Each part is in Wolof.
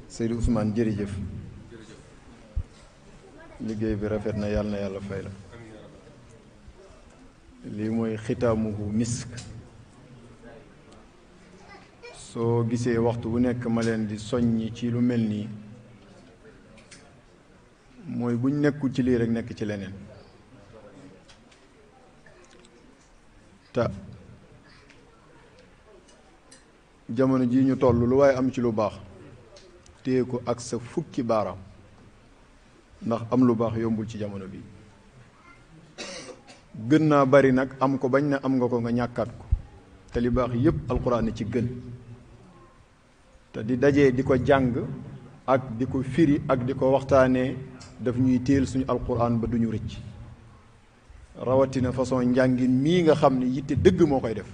Seydou Ousmane jërëjëf liggéey bi rafet na yàlla fay la lii mooy xitaamuhu misk soo gisee waxtu bu nekk ma leen di soññi ci lu mel nii mooy buñ nekkul ci lii rek nekk ci leneen te jamono ji ñu toll lu waaye am ci lu baax téye ko ak sa fukki baaraam ndax am lu baax yombul ci jamono bi gën naa bari nag am ko bañ na am nga ko nga ñàkkaat ko te li baax yépp alxuraan ci gën te di dajee di ko jàng ak di ko firi ak di ko waxtaanee daf ñuy téel suñu alxuraan ba duñu rëcc rawatina façon njàngin mii nga xam ne yitte dëgg moo koy def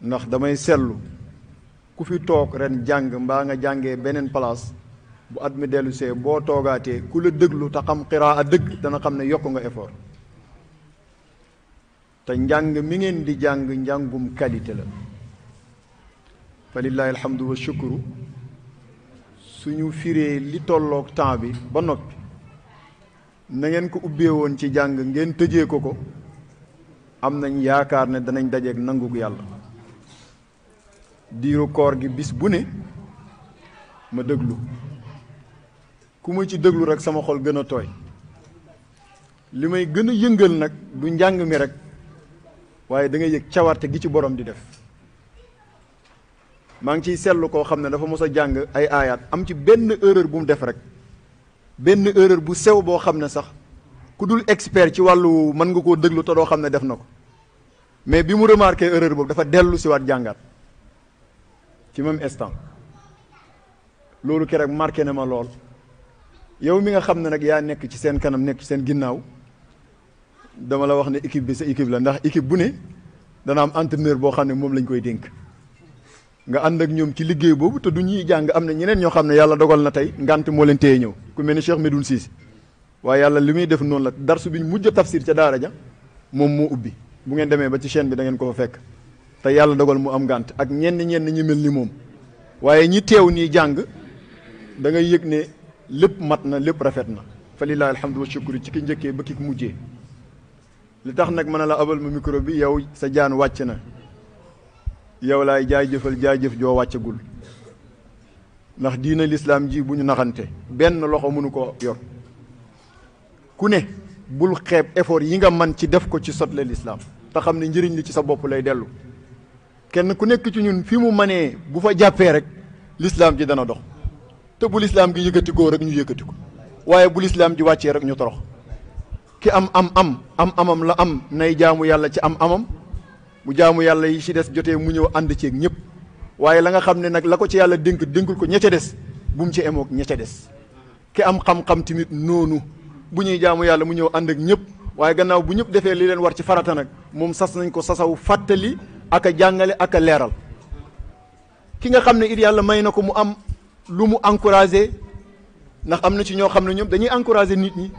ndax damay seetlu ku fi toog ren jàng mbaa nga jàngee beneen place bu at mi dellu see boo toogaatee ku la déglu te xam qiraa dëgg dana xam ne yokk nga effort te njàng mi ngeen di jàng njàngum qualité la fa lillahi alhamdu wa shukru suñu firee li tolloog temps bi ba noppi na ngeen ko ubbee woon ci jàng ngeen tëjee ko am nañ yaakaar ne danañ dajeeg nangug yàlla diiru koor gi bis bu ne ma déglu ku ma ci déglu rek sama xol gën a tooy li may gën a yëngal nag du njàng mi rek waaye da ngay yëg cawarte gi ci borom di def maa ngi ciy seetlu koo xam ne dafa mos a jàng ay aayaat am ci benn erreur bu mu def rek benn erreur bu sew boo xam ne sax ku dul expert ci wàllu mën nga koo déglu te doo xam ne def na ko mais bi mu remarqué erreur boobu dafa dellu si waat jàngaat ci même instant loolu keroog marqué na ma lool yow mi nga xam ne nag yaa nekk ci seen kanam nekk ci seen ginnaaw dama la wax ne équipe bi sa équipe la ndax équipe bu ne dana am entraîneur boo xam ne moom lañ koy dénk nga ànd ak ñoom ci liggéey boobu te du ñuy jàng am na ñeneen ñoo xam ne yàlla dogal na tey ngant moo leen téye ñëw ku mel ni Cheikh Medoune Cissé waaye yàlla li muy def noonu la darsu bi ñu mujj a tafsir ca daara ja moom moo ubbi bu ngeen demee ba ci chaîne bi da ngeen ko fa fekk te yàlla dogal mu am ngant ak ñenn ñi mel ni moom waaye ñi teew nii jàng da ngay yëg ne lépp mat na lépp rafet na fa lillahi alhamdu wa shukru ci ki njëkkee ba ki mujjee li tax nag mën a la abal ma micro bi yow sa jaan wàcc na yow laay jaajëf joo wàccagul ndax diina lislaam ji bu ñu naxante benn loxo mënu ko yor ku ne bul xeeb effort yi nga man ci def ko ci sotle lislaam te xam ne njëriñ li ci sa bopp lay dellu kenn ku nekk ci ñun fi mu manee bu fa jàppee rek lislaam ji dana dox te bu lislaam gi yëkkati ko rek ñu yëkkati ko waaye bu lislaam ji wàccee rek ñu torox ki amam la am nay jaamu yàlla ci amam bu jaamu yàlla yi ci des jotee mu ñëw ànd ceeg ñëpp waaye la nga xam ne nag la ko ci yàlla dénkul ko ña ca des bu mu ci emoog ña ca des ki am xam-xam tamit noonu bu ñuy jaamu yàlla mu ñëw ànd ak ñëpp waaye gannaaw bu ñëpp defee li leen war ci farata nag moom sas nañ ko sasaw fàttali ak a jàngale ak a leeral ki nga xam ne it yàlla may na ko mu am lu mu encouragé ndax am na ci ñoo xam ne ñoom dañuy encouragé nit ñi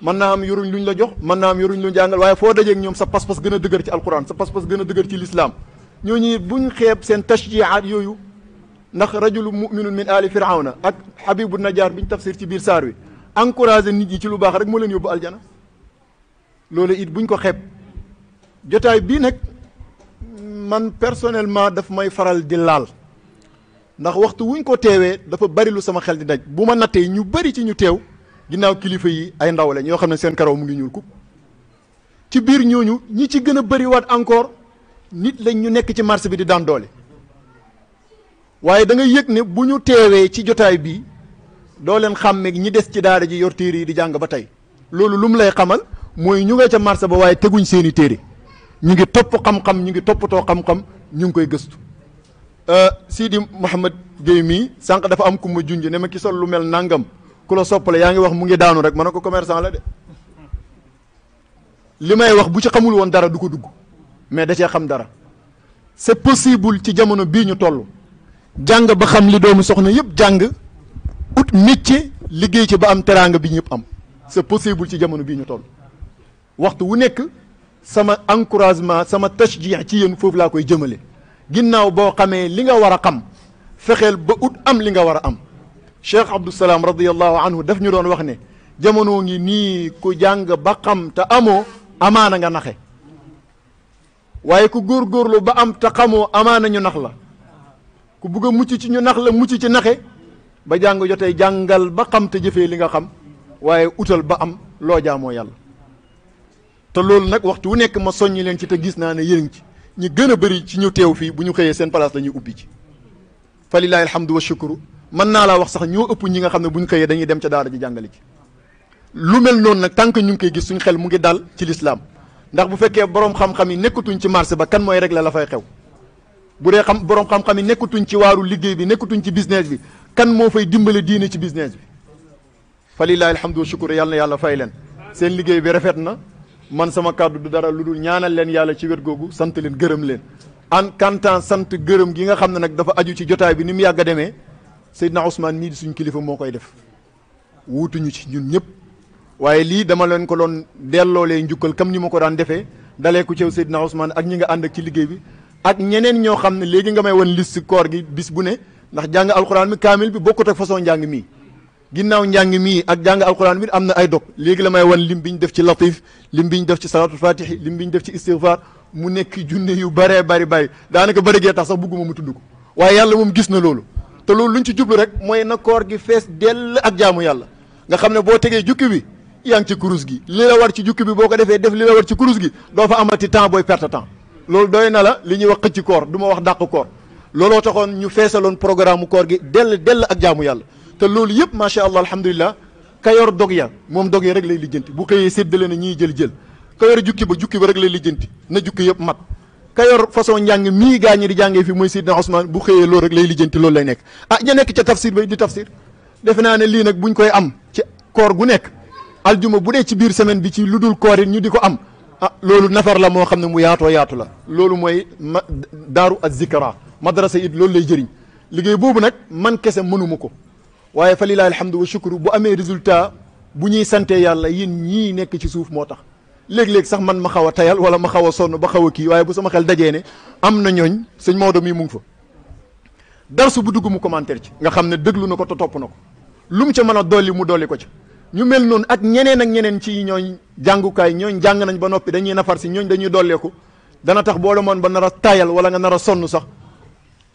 mën naa am yoruñ luñ la jox mën naa am yoruñ luñ jàngal waaye foo dajeeg ñoom sa pas-pas gën a dëgër ci alquran sa pas-pas gën a dëgër ci lislaam ñooñu buñ xeeb seen tashjiaat yooyu ndax rajulu muminun min ali firawna ak habibu najaar biñ tafsir ci biir saar wi encouragé nit ñi ci lu baax rek moo leen yóbbu aljana loolu it buñ ko xeeb jotaay bii nag man personnellement daf may faral di laal ndax waxtu wuñ ko teewee dafa bari lu sama xel di daj bu ma nattee ñu bari ci ñu teew ginnaaw kilifa yi ay ndaw la ñoo xam ne seen karaw mu ngi ñuul ku ci biir ñooñu ñi ci gën a bari waat encore nit lañ ñu nekk ci marché bi di daan doole waaye da nga yëg ne bu ñu teewee ci jotaay bii doo leen xàmmeeg ñi des ci daara ji yor téere yi di jàng ba tey loolu lu mu lay xamal mooy ñu nga ca marché ba waaye teguñ seeni téere ñu ngi topp xam-xam ñu ngi toppatoo xam-xam ñu ngi koy gëstu Sidi Mouhamed Guèye mii sànq dafa am ku ma junj ne ma ki sol lu mel nangam ku la soppale yaa ngi wax mu ngi daanu rek ma ne ko commerçant la de li may wax bu ci xamul woon dara du ko dugg mais da cee xam dara c'est possible ci jamono bii ñu toll jàng ba xam li doomu soxna yëpp jàng ut métier liggéey ci ba am teraanga bi ñëpp am c'est possible ci jamono bii ñu toll waxtu wu nekk sama encouragement sama tashjih ci yéen foofu laa koy jëmale ginnaaw boo xamee li nga war a xam fexeel ba ut am li nga war a am Cheikh Abdou Salaam radiyallahu anhu daf ñu doon wax ne jamono ngi nii ku jàng ba xam te amoo amaana nga naxe waaye ku góorgóorlu ba am te xamoo amaana ñu nax la ku bugg a mucc ci ñu nax la mucc ci naxe ba jàng jotee jàngal ba xam te jëfee li nga xam waaye utal ba am loo jaamoo yàlla. te loolu nag waxtu wu nekk ma soññi leen ci te gis naa ne yéen ci ñi gën a bëri ci ñu teew fii bu ñu xëyee seen place dañuy ubbi ci fa lillahi alhamdu wa shukru mën naa laa wax sax ñoo ëpp ñi nga xam ne bu ñu xëyee dañuy dem ca daara ji jàngale ci. lu mel noonu nag tant que ñu ngi koy gis suñ xel mu ngi dal ci lislaam ndax bu fekkee borom xam-xam yi nekkatuñ ci marché ba kan mooy régler la fay xew bu dee borom xam-xam yi nekkatuñ ci waaru liggéey bi nekkatuñ ci business bi kan moo fay dimbale diine ci business bi. fa lillahi alhamdu wa shukru yàlla na yàlla fay leen seen liggéey bi rafet na man sama kàddu du dara lu dul ñaanal leen yàlla ci wet googu sant leen gërëm leen. en kantaan sant gërëm gi nga xam ne nag dafa aju ci jotaay bi ni mu yàgg a demee Seydina Ousmane mii di suñ kilifa moo koy def wuutuñu ci ñun ñëpp. waaye lii dama leen ko doon delloolee njukkal comme ni ma ko daan defee dalee ko ci Seydina Ousmane ak ñi nga ànd ak ci liggéey bi ak ñeneen ñoo xam ne léegi nga may wan liste koor gi bis bu ne ndax jàng alxuraan mi kaamil bi bokkut ak façon njàng mii ginnaaw njàng mii ak jàng alxuraan bi am na ay dog léegi la may wan lim bi ñu def ci latif lim bi ñu def ci salaatul fatihi lim bi ñu def ci istighfar mu nekk junne yu bëree bari daanaka bëri gee tax sax bugguma mu tudd ko waaye yàlla moom gis na loolu te loolu luñ ci jublu rek mooy na koor gi fees dell ak jaamu yàlla nga xam ne boo tegee jukki bi yaa ngi ci kurus gi li la war ci jukki bi boo ko defee def li la war ci kurus gi doo fa amati temps booy perte temps loolu doy na la li ñuy wax xëcc koor du ma wax dàq koor looloo taxoon ñu feesaloon programme koor gi dell ak jaamu yàlla te loolu yëpp macha allah alhamdulilah ka yor dog ya moom dog ya rek lay lijjanti bu xëyee séddale na ñiy jël ka yor jukki ba rek lay lijjanti na jukki yëpp mat ka yor façon njàng mii gaa ñi di jàngee fi mooy Seydina Ousmane bu xëyee loolu rek lay lijjanti loolu lay nekk ña nekk ca tafsir ba di tafsir defe naa ne lii nag buñ koy am ci koor gu nekk aljuma bu dee ci biir semaine bi ci lu dul koor it ñu di ko am loolu nafar la moo xam ne mu yaatoo yaatu la loolu mooy daaru az-zikra madrasa it loolu lay jëriñ liggéey boobu nag man kese mënuma ko waaye fa lillahi alhamdu wa shukru bu amee résultat bu ñuy sante yàlla yéen ñii nekk ci suuf moo tax léeg-léeg sax man ma xaw a tayal wala ma xaw a sonn ba xaw a kii waaye bu sama xel dajee ne am na ñooñ sëñ Maodo mii mu ngi fa darsu bu dugg mu commentaire ci nga xam ne déglu na ko te topp na ko lu mu ca mën a dolli mu dolli ko ca ñu mel noonu ak ñeneen ci ñooñ jàngukaay ñooñ jàng nañ ba noppi dañuy nafar si ñooñ dañuy dolleeku dana tax boo demoon ba nar a tayal wala nga nar a sonn sax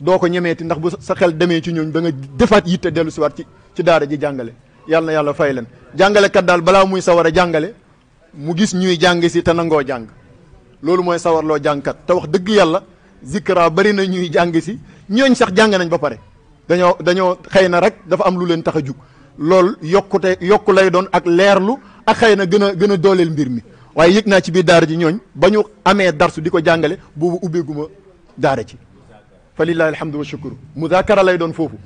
doo ko ñemeeti ndax bu sa xel demee ci ñooñ da nga defaat yitte dellu si waat ci daara ji jàngale yàlla na yàlla fay leen jàngalekat daal balaa muy sawar a jàngale mu gis ñuy jàng si te nangoo jàng loolu mooy sawarloo jàngkat te wax dëgg yàlla zikra bari na ñuy jàng si ñooñ sax jàng nañ ba pare dañoo xëy na rek dafa am lu leen tax a jug loolu yokku lay doon ak leerlu ak xëy na gën a dooleel mbir mi waaye yëg naa ci biir daara ji ñooñ ba ñu amee darsu di ko jàngale boobu ubbeeguma daara ci fa lillahi alhamdu wa shukru mudaakara lay doon foofu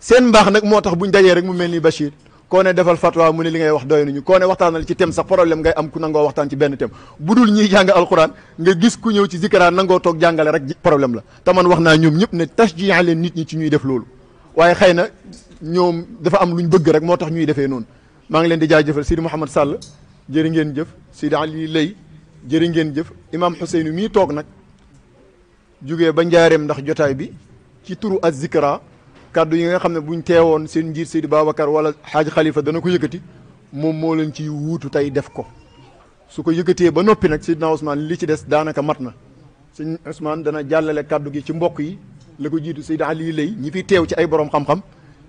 seen mbaax nag moo tax buñ dajee rek mu mel ni Bachir koo ne defal fatwa mu ne li ngay wax doy nañu koo ne waxtaanal ci thème sax problème ngay am ku nangoo waxtaan ci benn thème bu dul ñiy jàng alquran nga gis ku ñëw ci zikra nangoo toog jàngale rek problème la te man wax naa ñoom ñëpp ne tashji'a leen nit ñi ci ñuy def loolu waaye xëy na ñoom dafa am luñ bëgg rek moo tax ñuy defee noonu maa ngi leen di jaajëfal Sidi Mouhamed Sall jërë ngeen jëf Sidi Ali Lay jërë ngeen jëf imam Ousseynou mii toog nag jugee ba njaareem ndax jotaay bi ci turu az zikra kaddu yi nga xam ne buñ teewoon seen njiit Seydi Babacar wala xaaj Khalifa dana ko yëkkati moom moo leen ci wuutu tey def ko su ko yëkkatee ba noppi nag Seydina Ousmane li ci des daanaka mat na sëñ Ousmane dana jàllale kaddu gi ci mbokk yi la ko jiitu Seydi Ali Lay ñi fi teew ci ay borom xam-xam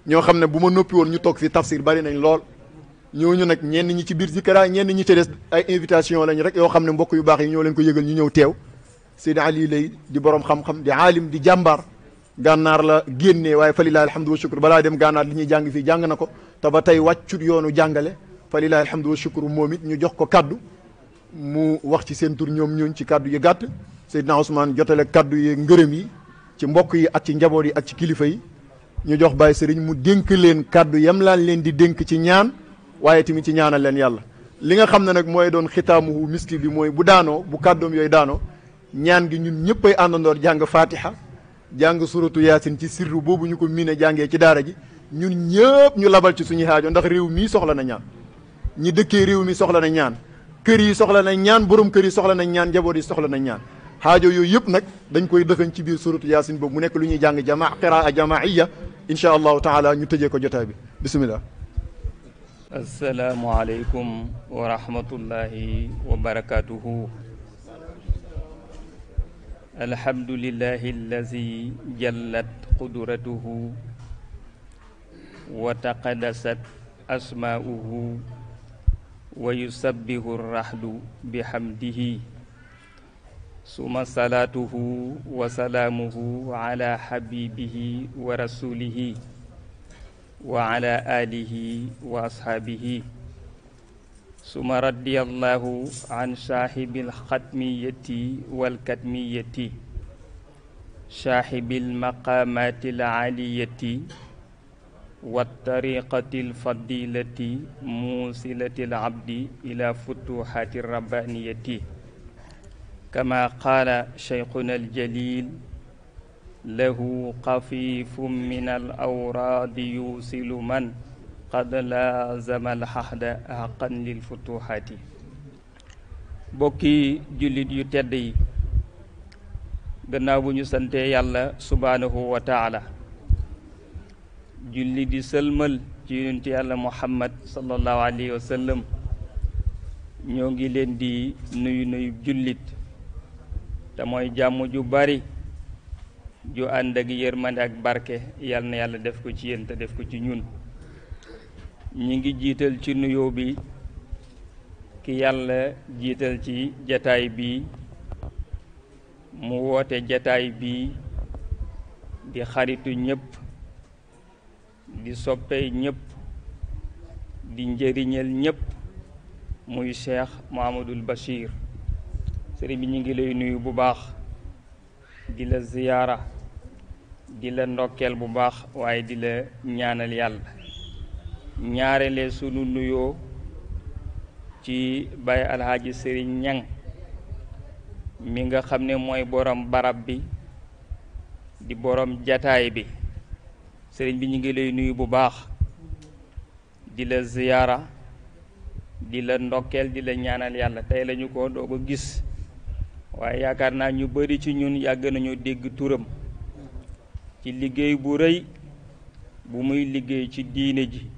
ñoo xam ne bu ma noppi woon ñu toog fi tafsir bari nañ lool ñooñu nag ñenn ñi ci biir zikra ñenn ñi ci des ay invitation lañ rek yoo xam ne mbokk yu baax yi ñoo leen ko yëgal ñu ñëw teew Seydi Ali Lay di borom xam-xam di aalim di jàmbaar gànnaar la génnee waaye fa lillahi alhamdu wa shukru balaa dem gànnaar li ñuy jàng fii jàng na ko te ba tey wàccut yoonu jàngale fa lillahi alhamdu wa shukru moom it ñu jox ko kaddu mu wax ci seen tur ñoom ñooñ ci kaddu yi gàtt Seydina Ousmane jotale kaddu yi ngërëm yi ci mbokk yi ak ci njaboot yi ak ci kilifa yi ñu jox Baye Serigne mu dénk leen kaddu yam laan leen di dénk ci ñaan waaye tamit ci ñaanal leen yàlla li nga xam ne nag mooy doon xitaamuhu miski bi mooy bu daanoo bu kàddoom yooyu daanoo ñaan gi ñun ñëppay àndandoor jàng fatiha jàng suratu yaasin ci sirru boobu ñu ko miine jàngee ci daara ji ñun ñëpp ñu labal ci suñu xaajo ndax réew mii soxla na ñaan ñi dëkkee réew mi soxla na ñaan kër yi soxla na ñaan borom kër yi soxla na ñaan njaboot yi soxla na ñaan xaajo yooyu yëpp nag dañ koy dëxañ ci biir suratu yaasin boobu mu nekk lu ñuy jàng qiraa jamaiya insha allahu taala ñu tëjee ko jotaay bi bismillah. assalaamu aleykum wa rahmatullahi wa barakatuhu. alhamdulillahi allazi jallat qudratuhu wa taqaddasat asmaa'uhu wa yusabbihu rahdu bihamdihi summa salaatuhu wa salaamuhu ala habibihi wa rasulihi wa ala alihi wa ashaabihi summa radiyallahu an saahibil xatmiyati wal katmiyati saahibil maqaamatil aaliyati wat tariqatil fadilati muusilatil abdi ila futuhaati rabbaniyati kama qaala shaykhuna aljalil lahu xafifun min al awraadi yusilu man qad laazama alxahda xaqan lil futuhaati. bokki jullit yu tedd yi, gannaaw bu ñu santee yàlla subhaanahu wa taala, julli di sëlmal ci yonent yàlla muhammad sallallahu alayhi wa sallam, ñoo ngi leen di nuyu jullit te mooy jàmm ju bari ju ànd ak yërmande ak barke. yal na yàlla def ko ci yéen te def ko ci ñun. ñi ngi jiital ci nuyoo bi ki yàlla jiital ci jataay bi mu woote jataay bi di xaritu ñépp, di soppee ñépp, di njëriñal ñépp, muy Cheikh Mouhamadoul Bachir. sëriñ bi ñu ngi lay nuyu bu baax, di la ziyaara, di la ndokkeel bu baax, waaye di la ñaanal yàlla. ñaarele sunu nuyoo ci Baye Alhaaji Sëriñ Ñang mi nga xam ne mooy borom barab bi di borom jataay bi. sëriñ bi ñu ngi lay nuyu bu baax, di la ziyaara, di la ndokkeel, di la ñaanal yàlla. tey lañu ko doog a gis, waaye yaakaar naa ñu bari ci ñun yàgg nañu dégg turam ci liggéey bu rëy bu muy liggéey ci diine ji,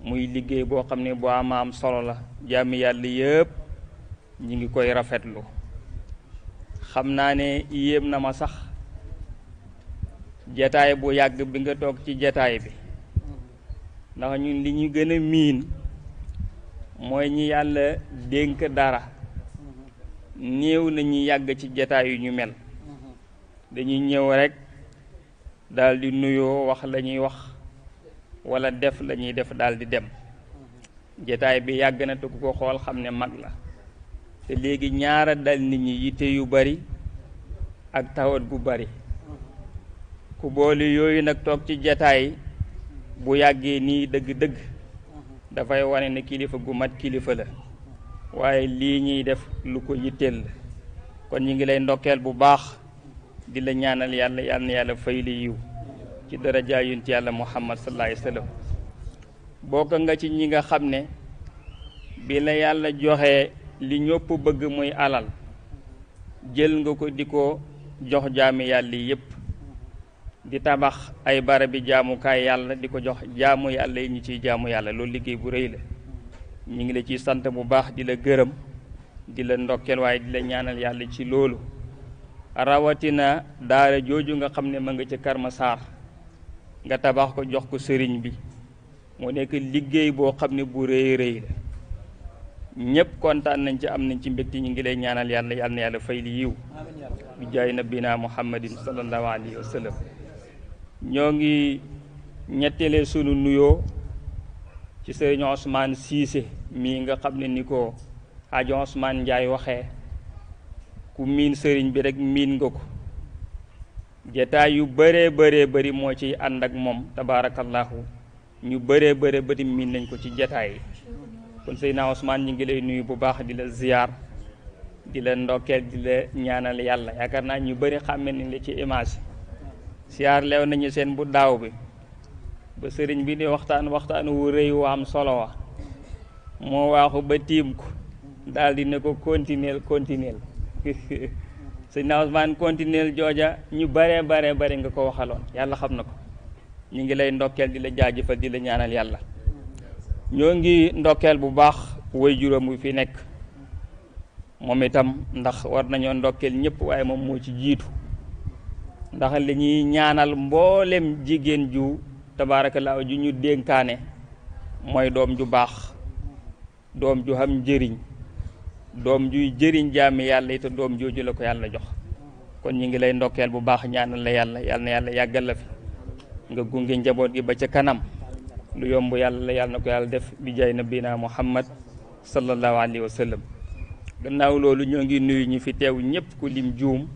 muy liggéey boo xam ne bu am solo la. jaami yàlla yëpp ñi ngi koy rafetlu. xam naa ne yéem na ma sax jataay bu yàgg bi nga toog ci jataay bi, ndax ñun li ñu gën a miin mooy ñi yàlla dénk dara néew na ñi yàgg ci jataay yu ñu mel. dañuy ñëw rekk daldi nuyoo wax la ñuy wax walla def la ñuy def daldi dem. jataay bi yàgg na te ku ko xool xam ne mag la. te léegi ñaara dal nit ñi yitte yu bari ak tawat bu bari. ku boole yooyu nag toog ci jataay bu yàggee nii dëgg-dëgg dafay wane ne kilifa gu mat kilifa la, waaye lii ñuy def lu ko yitteel la. kon ñu ngi lay ndokkeel bu baax, di la ñaanal yàlla, yal na yàlla fay li yiw ci daraja yonent yàlla muhammad sallallahu alayhi wa sallam. bokk nga ci ñi nga xam ne bi la yàlla joxe li ñëpp bëgg muy alal, jël nga ko di ko jox jaami yàlla yépp, di tabax ay barabi jaamukaay yàlla di ko jox jaamu yàlla yi ñu ciy jaamu yàlla. loolu liggéey bu rëy la. ñu ngi la ciy sant bu baax, di la gërëm, di la ndokkeel, waaye di la ñaanal yàlla ci loolu. rawatina daara jooju nga xam ne ma nga ca Kër Massar nga tabax ko jox ko sëriñ bi, mu nekk liggéey boo xam ne bu rëy rëy la. ñépp kontaan nañ ci, am nañ ci mbégte. ñu ngi lay ñaanal yàlla, yal na yàlla fay li yiw bi jaay nabina muhammadin sallallahu alayhi wa sallam. ñoo ngi ñettelee sunu nuyoo ci sëriñ Ousmane Cissé mii nga xam ne ni ko Hadji Ousmane Ndiaye waxee, ku miin sëriñ bi rek miin nga ko. jataay yu bëree bëri moo ciy ànd ak moom tabaarakallahu. ñu bëree bëri miin nañ ko ci jataay yi. kon Seydina Ousmane ñu ngi lay nuyu bu baax, di la ziyaar, di la ndokkeel, di la ñaanal yàlla. yaakaar naa ñu bëri xàmme nañ la ci image. siyaar leew nañu seen bu daaw bi ba sëriñ bi di waxtaan wu rëy wu am solo wa, moo waaxu ba tiim ko daldi ne ko continuer Seydina Ousmane continuer jooja ñu baree bare nga ko waxaloon yàlla xam na ko. ñu ngi lay ndokkeel di la jaajëfal di la ñaanal yàlla. ñoo ngi ndokkeel bu baax way juróom wi fi nekk moom itam ndax war nañoo ndokkeel ñëpp waaye moom moo ci jiitu ndax li ñuy ñaanal mboolem jigéen ju tabaarakallaa ju ñu dénkaane mooy doom ju baax doom ju xam njëriñ doom juy jëriñ jaami yàlla it doom jooju la ko yàlla jox kon ñu ngi lay ndokkeel bu baax ñaanal la yàlla na yàlla yàggal la fi nga gunge njaboot gi ba ca kanam lu yomb yàlla na ko yàlla def bi jaay nabina Muhammad sallallahu alayhi wa sallam. gannaaw loolu ñoo ngi nuyu ñi fi teew ñëpp ku lim juum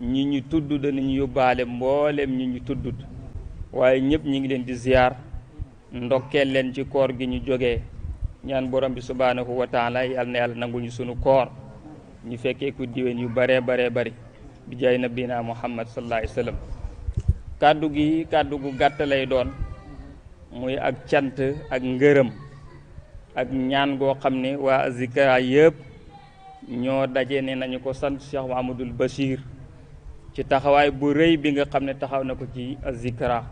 ñi ñu tudd danañu yóbbaale mboolem ñi ñu tuddut waaye ñëpp ñi ngi leen di ziyaar ndokkeel leen ci koor gi ñu jógee ñaan borom bi subhaanahu wa taala yàlla na yàlla nangul ñu sunu koor ñu fekkee ku diwén yu baree bari bi jaay nabina Muhammad sallallahu alayhi wa sallam. kàddu gi kàddu gu gàtt lay doon muy ak cant ak ngërëm ak ñaan goo xam ne waa Azikra yëpp ñoo daje ne nañu ko sant Cheikh Mouhamadoul Bachir ci taxawaay bu rëy bi nga xam ne taxaw na ko ci Azikra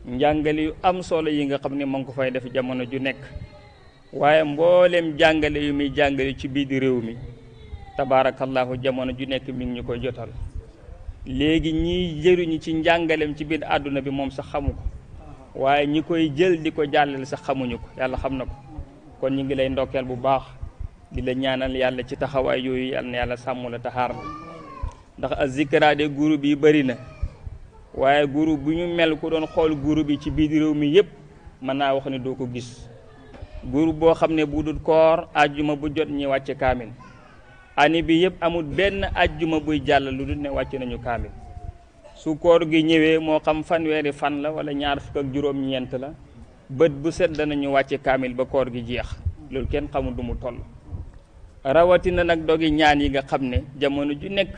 njàngale yu am solo yi nga xam ne ma ngi ko fay def jamono ju nekk waaye mboolem jàngale yu muy jàngale ci biir réew mi tabaarakallahu jamono ju nekk mi ngi ñu koy jotal léegi ñiy jëriñu ci njàngalem ci biir àdduna bi moom sax xamu ko waaye ñi koy jël di ko jàllale sax xamuñu ko yàlla xam na ko kon ñu ngi lay ndokkeel bu baax di la ñaanal yàlla ci taxawaay yooyu yàlla na yàlla sàmm la taxaar la ndax Azikra de groupe yi bëri na waaye groupe bu ñu mel ku doon xool groupe yi ci biir réew mi yëpp mën naa wax ne doo ko gis groupe boo xam ne bu dul koor ajjuma bu jot ñi wàcce kaamil ani bi yëpp amul benn ajjuma buy jàll lu dul ne wàcc nañu kaamil su koor gi ñëwee moo xam fanweeri fan la wala ñaar fukk ak juróom-ñeent la bët bu set danañu wàcce kaamil ba koor gi jeex loolu kenn xamul du mu toll rawatina nag dogi ñaan yi nga xam ne jamono ju nekk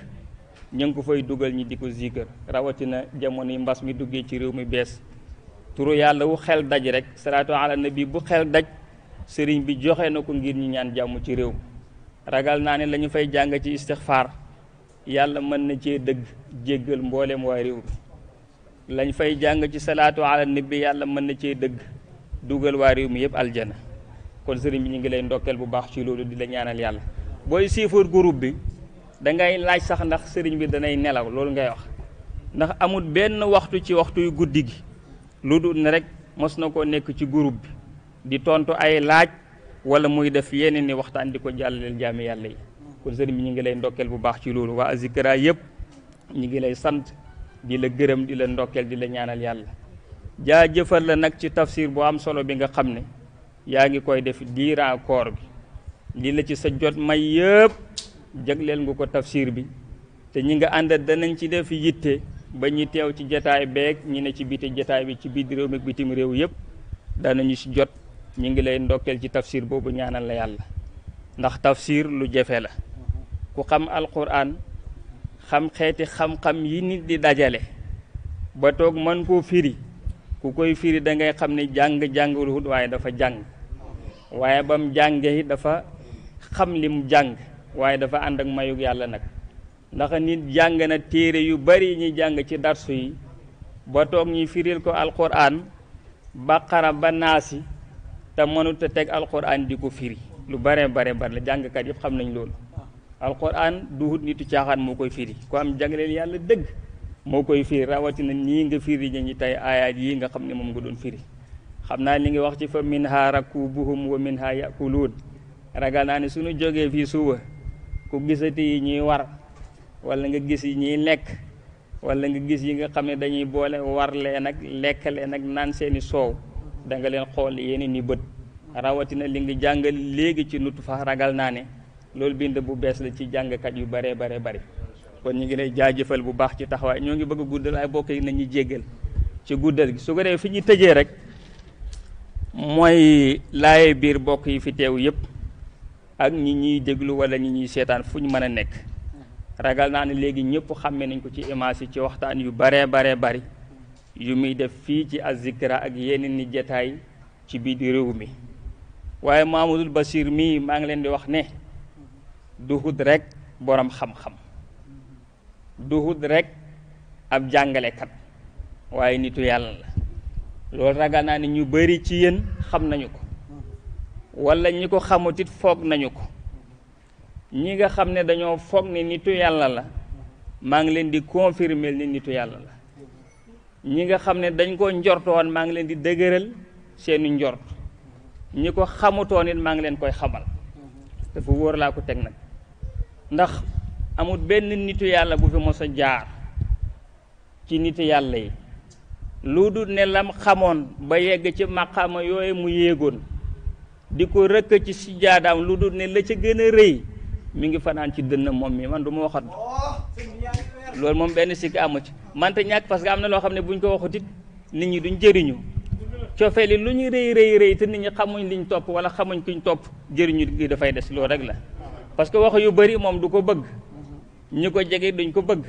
ñu ngi ko fay dugal ñi di ko zikar rawatina jamono yi mbas mi duggee ci réew mi bees turu yàlla wu xel daj rek salaatu ala nabi bu xel daj sëriñ bi joxe na ko ngir ñi ñaan jàmm ci réew ragal naa ne la ñu fay jàng ci istixfaar yàlla mën na cee dëgg jéggal mboolem waa réew mi lañ fay jàng ci salaatu ala nabi yàlla mën na cee dëgg dugal waa réew mi yëpp aljana kon sëriñ bi ñu ngi lay ndokkeel bu baax ci loolu di la ñaanal yàlla booy siifar groupe bi dangay laaj sax ndax sëriñ bi danay nelaw loolu ngay wax ndax amul benn waxtu ci waxtu yu guddi gi lu dul ne rek mos na koo nekk ci groupe bi di tontu ay laaj wala muy def yeneen ni waxtaan di ko jàllaleel jaami yàlla yi kon sëriñ bi ñu ngi lay ndokkeel bu baax ci loolu waa Azikra yëpp ñu ngi lay sant di la gërëm di la ndokkeel di la ñaanal yàlla jaajëfal la nag ci tafsir bu am solo bi nga xam ne yaa ngi koy def diiraa koor bi lii la ci sa jot may yëpp jagleel nga ko tafsir bi te ñi nga ànd danañ ci def yitte ba ñi teew ci jataay beeg ñi ne ci biti jataay bi ci biir réew mi ak bitim réew yëpp danañu ci jot ñu ngi lay ndokkeel ci tafsir boobu ñaanal la yàlla ndax tafsir lu jafe la ku xam alquran xam xeeti xam-xam yi nit di dajale ba toog mën koo firi ku koy firi da ngay xam ne jàng-jàngul hut waaye dafa jàng waaye bam jàngee dafa xam li mu jàng waaye dafa ànd ak mayug yàlla nag ndax nit jàng na téere yu bari ñuy jàng ci darsu yi ba toog ñuy firil ko alquran baqara ba naasi te mënut a teg alquran di ko firi lu bare la jàngkat yëpp xam nañ loolu alquran du hut nitu caaxaan moo koy firi ku am jagleel yàlla dëgg moo koy firi rawatina nii nga firi ñi tey aayaat yi nga xam ne moom nga doon firi xam naa li nga wax ci fa minha rakubuhum wa minha yakuluun ragal naa ne suñu jógee fii suba ku gisati yi ñuy war wala nga gis yi ñuy lekk wala nga gis yi nga xam ne dañuy boole war leen ak lekk leen ak naan seeni soow da nga leen xool yeneen ni bët rawatina li nga jàngal léegi ci nutu fa ragal naa ne loolu bind bu bees la ci jàngkat yu bare bari kon ñu ngi lay jaajëfal bu baax ci taxawaay ñoo ngi bëgg a guddal ay bokk yi nañu jéggal ci guddal gi su ko defee fi ñu tëjee rek mooy laaye biir bokk yi fi teew yëpp ak ñi ñuy déglu wala ñi ñuy seetaan fu ñu mën a nekk ragal naa ne léegi ñëpp xàmme nañ ko ci image yi ci waxtaan yu bare bari yu muy def fii ci Azikra ak yeneen ni jataay ci biir réew mi waaye Mouhamadoul Bachir mii maa ngi leen di wax ne du hut rek borom xam-xam duhut rek ab jàngalekat waaye nitu yàlla la. loolu ragal naa ne ñu bari ci yéen xam nañu ko wala ñi ko xamutit foog nañu ko. ñi nga xam ne dañoo foog ne nitu yàlla la maa ngi leen di confirmer ni nitu yàlla la. ñi nga xam ne dañ ko njortoon maa ngi leen di dëgëral seeni njort. ñi ko xamutoon it maa ngi leen koy xamal dafa wóor laa ko teg nag ndax amul benn nitu yàlla bu fi mos a jaar ci nitu yàlla yi lu dul ne lam xamoon ba yegg ci maqaama yooyu mu yéegoon di ko rëkk ci sijaadaam lu dul ne la ca gën a rëy mi ngi fanaan ci dënn moom mi man du ma waxat loolu moom benn sikki amu ci mante ñàkk parce que am na loo xam ne buñ ko waxut it nit ñi duñ jëriñu cofeel yi lu ñu rëy te nit ñi xamuñ liñ topp wala xamuñ kuñ topp jëriñu gi dafay des loolu rek la parce que wax yu bari moom du ko bëgg ñi ko jege duñ ko bëgg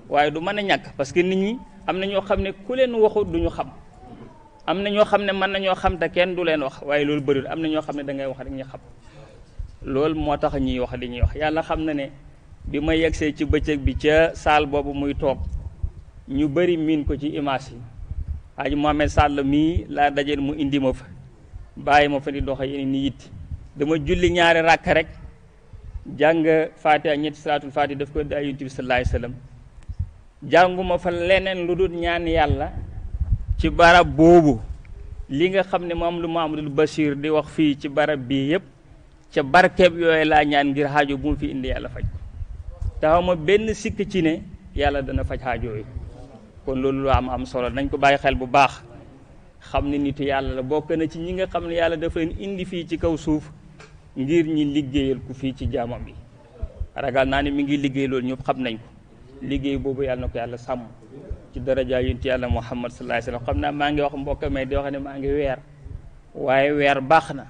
waaye du mën a ñàkk parce que nit ñi am na ñoo xam ne ku leen waxut duñu xam am na ñoo xam ne mën nañoo xam te kenn du leen wax waaye loolu bëriwul am na ñoo xam ne da ngay wax rek ñu xam loolu moo tax ñuy wax li ñuy wax yàlla xam na ne bi ma yegsee ci bëccëg bi ca saal boobu muy toog ñu bëri miin ko ci image yi Haji Mohamed Sall mii laa dajeel mu indi ma fa bàyyi ma fa di doxe yeneen ni yitti dama julli ñaari ràkk rek jàng Faatiha ñetti salaatul Faatiha daf ko daa Yonent bi sallallahu alayhi wasallam jànguma fa leneen lu dul ñaan yàlla ci barab boobu li nga xam ne moom lu Mahamadul Bachir di wax fii ci barab bii yépp ca barkeb yooyu laa ñaan ngir xaajo bu mu fi indi yàlla faj ko taxaw ma benn sikk ci ne yàlla dana faj xaajo yi kon loolu lu am solo nañ ko bàyyi xel bu baax xam ne nitu yàlla la bokk na ci ñi nga xam ne yàlla dafa leen indi fii ci kaw suuf ngir ñi liggéeyal ku fii ci jaamam bi ragal naa ne mi ngi liggéey loolu ñëpp xam nañ ko liggéey boobu yàlla na ko yàlla sàmm ci daraja yonent yàlla Muhammad sallallahu alayhi wasallam xam naa maa ngi wax mbokk may di wax ne maa ngi weer waaye weer baax na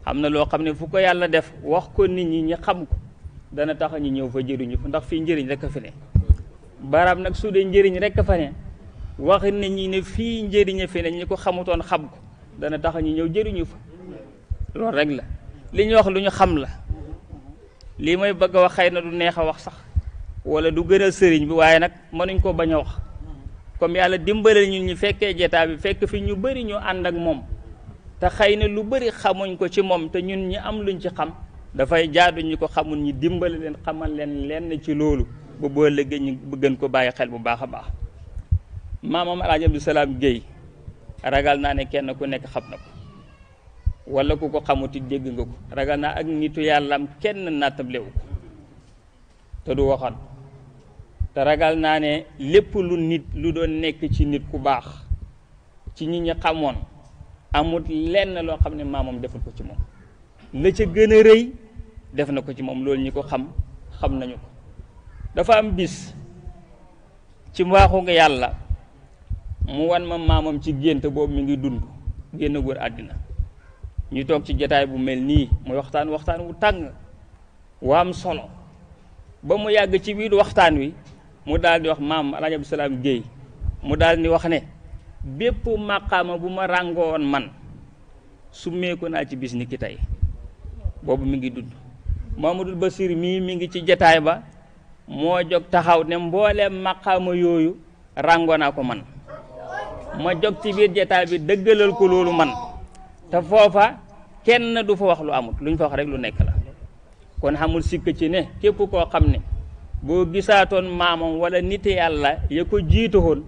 am na loo xam ne fu ko yàlla def wax ko nit ñi ñi xam ko dana tax ñu ñëw fa jëriñu fa ndax fii njëriñ rek a fi ne barab nag su dee njëriñ rek a fa ne wax nit ñi ne fii njëriñ a fi ne ñi ko xamutoon xam ko dana tax ñu ñëw jëriñu fa loolu rek la li ñu wax lu ñu xam la lii may bëgg a wax xëy na du neex a wax sax wala du gënal sëriñ bi waaye nag mënuñ ko bañ a wax comme yàlla dimbale ñun ñu fekkee jetaa bi fekk fi ñu bëri ñu ànd ak moom te xëy na lu bëri xamuñ ko ci moom te ñun ñi am luñ ci xam dafay jaadu ñu ko xamul ñi dimbale leen xamal leen lenn ci loolu ba boo léegi ñu bëggan ko bàyyi xel bu baax a baax maamam Alaaji Abdou Salaam Guèye ragal naa ne kenn ku nekk xam na ko wala ku ko xamuti dégg nga ko ragal naa ak nitu yàllam kenn nattable wu ko te du waxat te ragal naa ne lépp lu nit lu doon nekk ci nit ku baax ci ñi ñi xamoon amut lenn loo xam ne maamam deful ko ci moom la ca gën a rëy def na ko ci moom loolu ñi ko xam nañu ko dafa am bis ci mbaaxu nga yàlla mu wan ma maamam ci gént boobu mi ngi dund génn góor àddina ñu toog ci jotaay bu mel nii muy waxtaan wu tàng wa am solo ba mu yàgg ci biir waxtaan wi mu daal di wax maam Alaaji Abdou Salaam Guèye mu daal di wax ne bépp maqaama bu ma ràngoon man summeeku naa ci bis ni ki tey boobu mi ngi dund Mamadou Basir mii mi ngi ci jotaay ba moo jóg taxaw ne mbooleem maqaama yooyu ràngoo naa ko man ma jóg ci biir jotaay bi dëggalal ko loolu man te foofa kenn du fa wax lu amut lu ñu fa wax rek lu nekk la kon xamul sikk ci ne képp koo xam ne boo gisaatoon maamam wala nit yàlla ya ko jiitu woon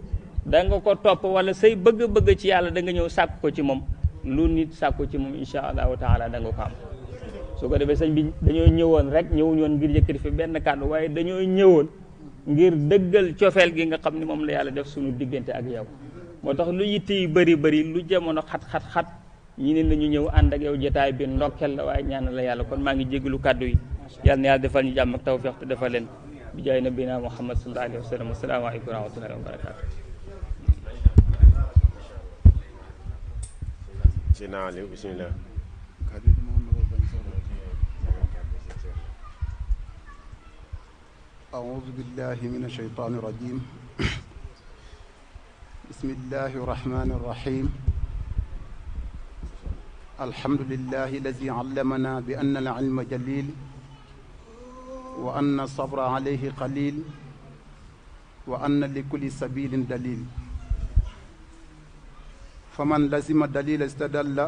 da nga ko topp wala say bëgg-bëgg ci yàlla da nga ñëw sàkk ko ci moom lu nit sàkku ci moom insha allahu taala da nga ko am su ko defee sëñ bi dañoo ñëwoon rek ñëwuñu woon ngir yëkkati fi benn kàddu waaye dañoo ñëwoon ngir dëggal cofeel gi nga xam ne moom la yàlla def suñu diggante ak yow moo tax lu yitte yu bëri lu jamono xat ñi ne nañu ñëw ànd ak yow jotaay bi ndokkel la waaye ñaan la yàlla kon maa ngi jégalu kàddu yi yàlla na yàlla defal ñu jàmm ak tawfiq te defal leen bi jaay nabina Muhammad sallallahu alayhi wa sallam assalaamu aleykum wa rahmatullahi wa barakatuh Seydina Aliou bismillah أعوذ بالله من الشيطان الرجيم بسم الله الرحمن الرحيم الحمد لله الذي علمنا بأن العلم جليل وأن الصبر عليه قليل wa anna li kulli sabilin dalil fa man lazima dalila istadalla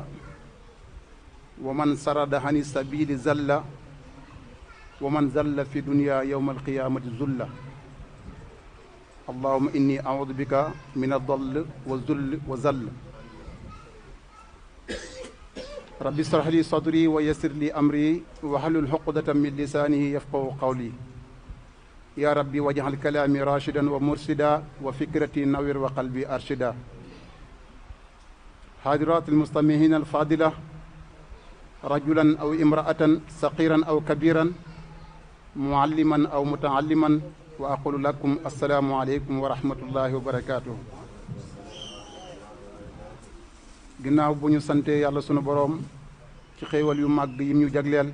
wa man sarada hani sabili zalla wa man zalla fi dunya yawma alqiyamati zulla allahuma inni audu bika min adall wa zull wa zall rabbi israh li sadri wa yassir li amri wahlul uqdatan min lisanihi yafqahu qawli ya rabbi waj'al kalami rashidan wa mursida wa fikrati nawir wa qalbi arshida hadirat almustamihin alfadila rajulan aw imra'atan saqiran aw kabiran mualliman aw mutaalliman wa aqulu lakum assalaamu aleykum wa rahmatullahi wa barakatuh ginnaaw bu ñu sante yàlla sunu boroom ci xéewal yu màgg yim ñu jagleel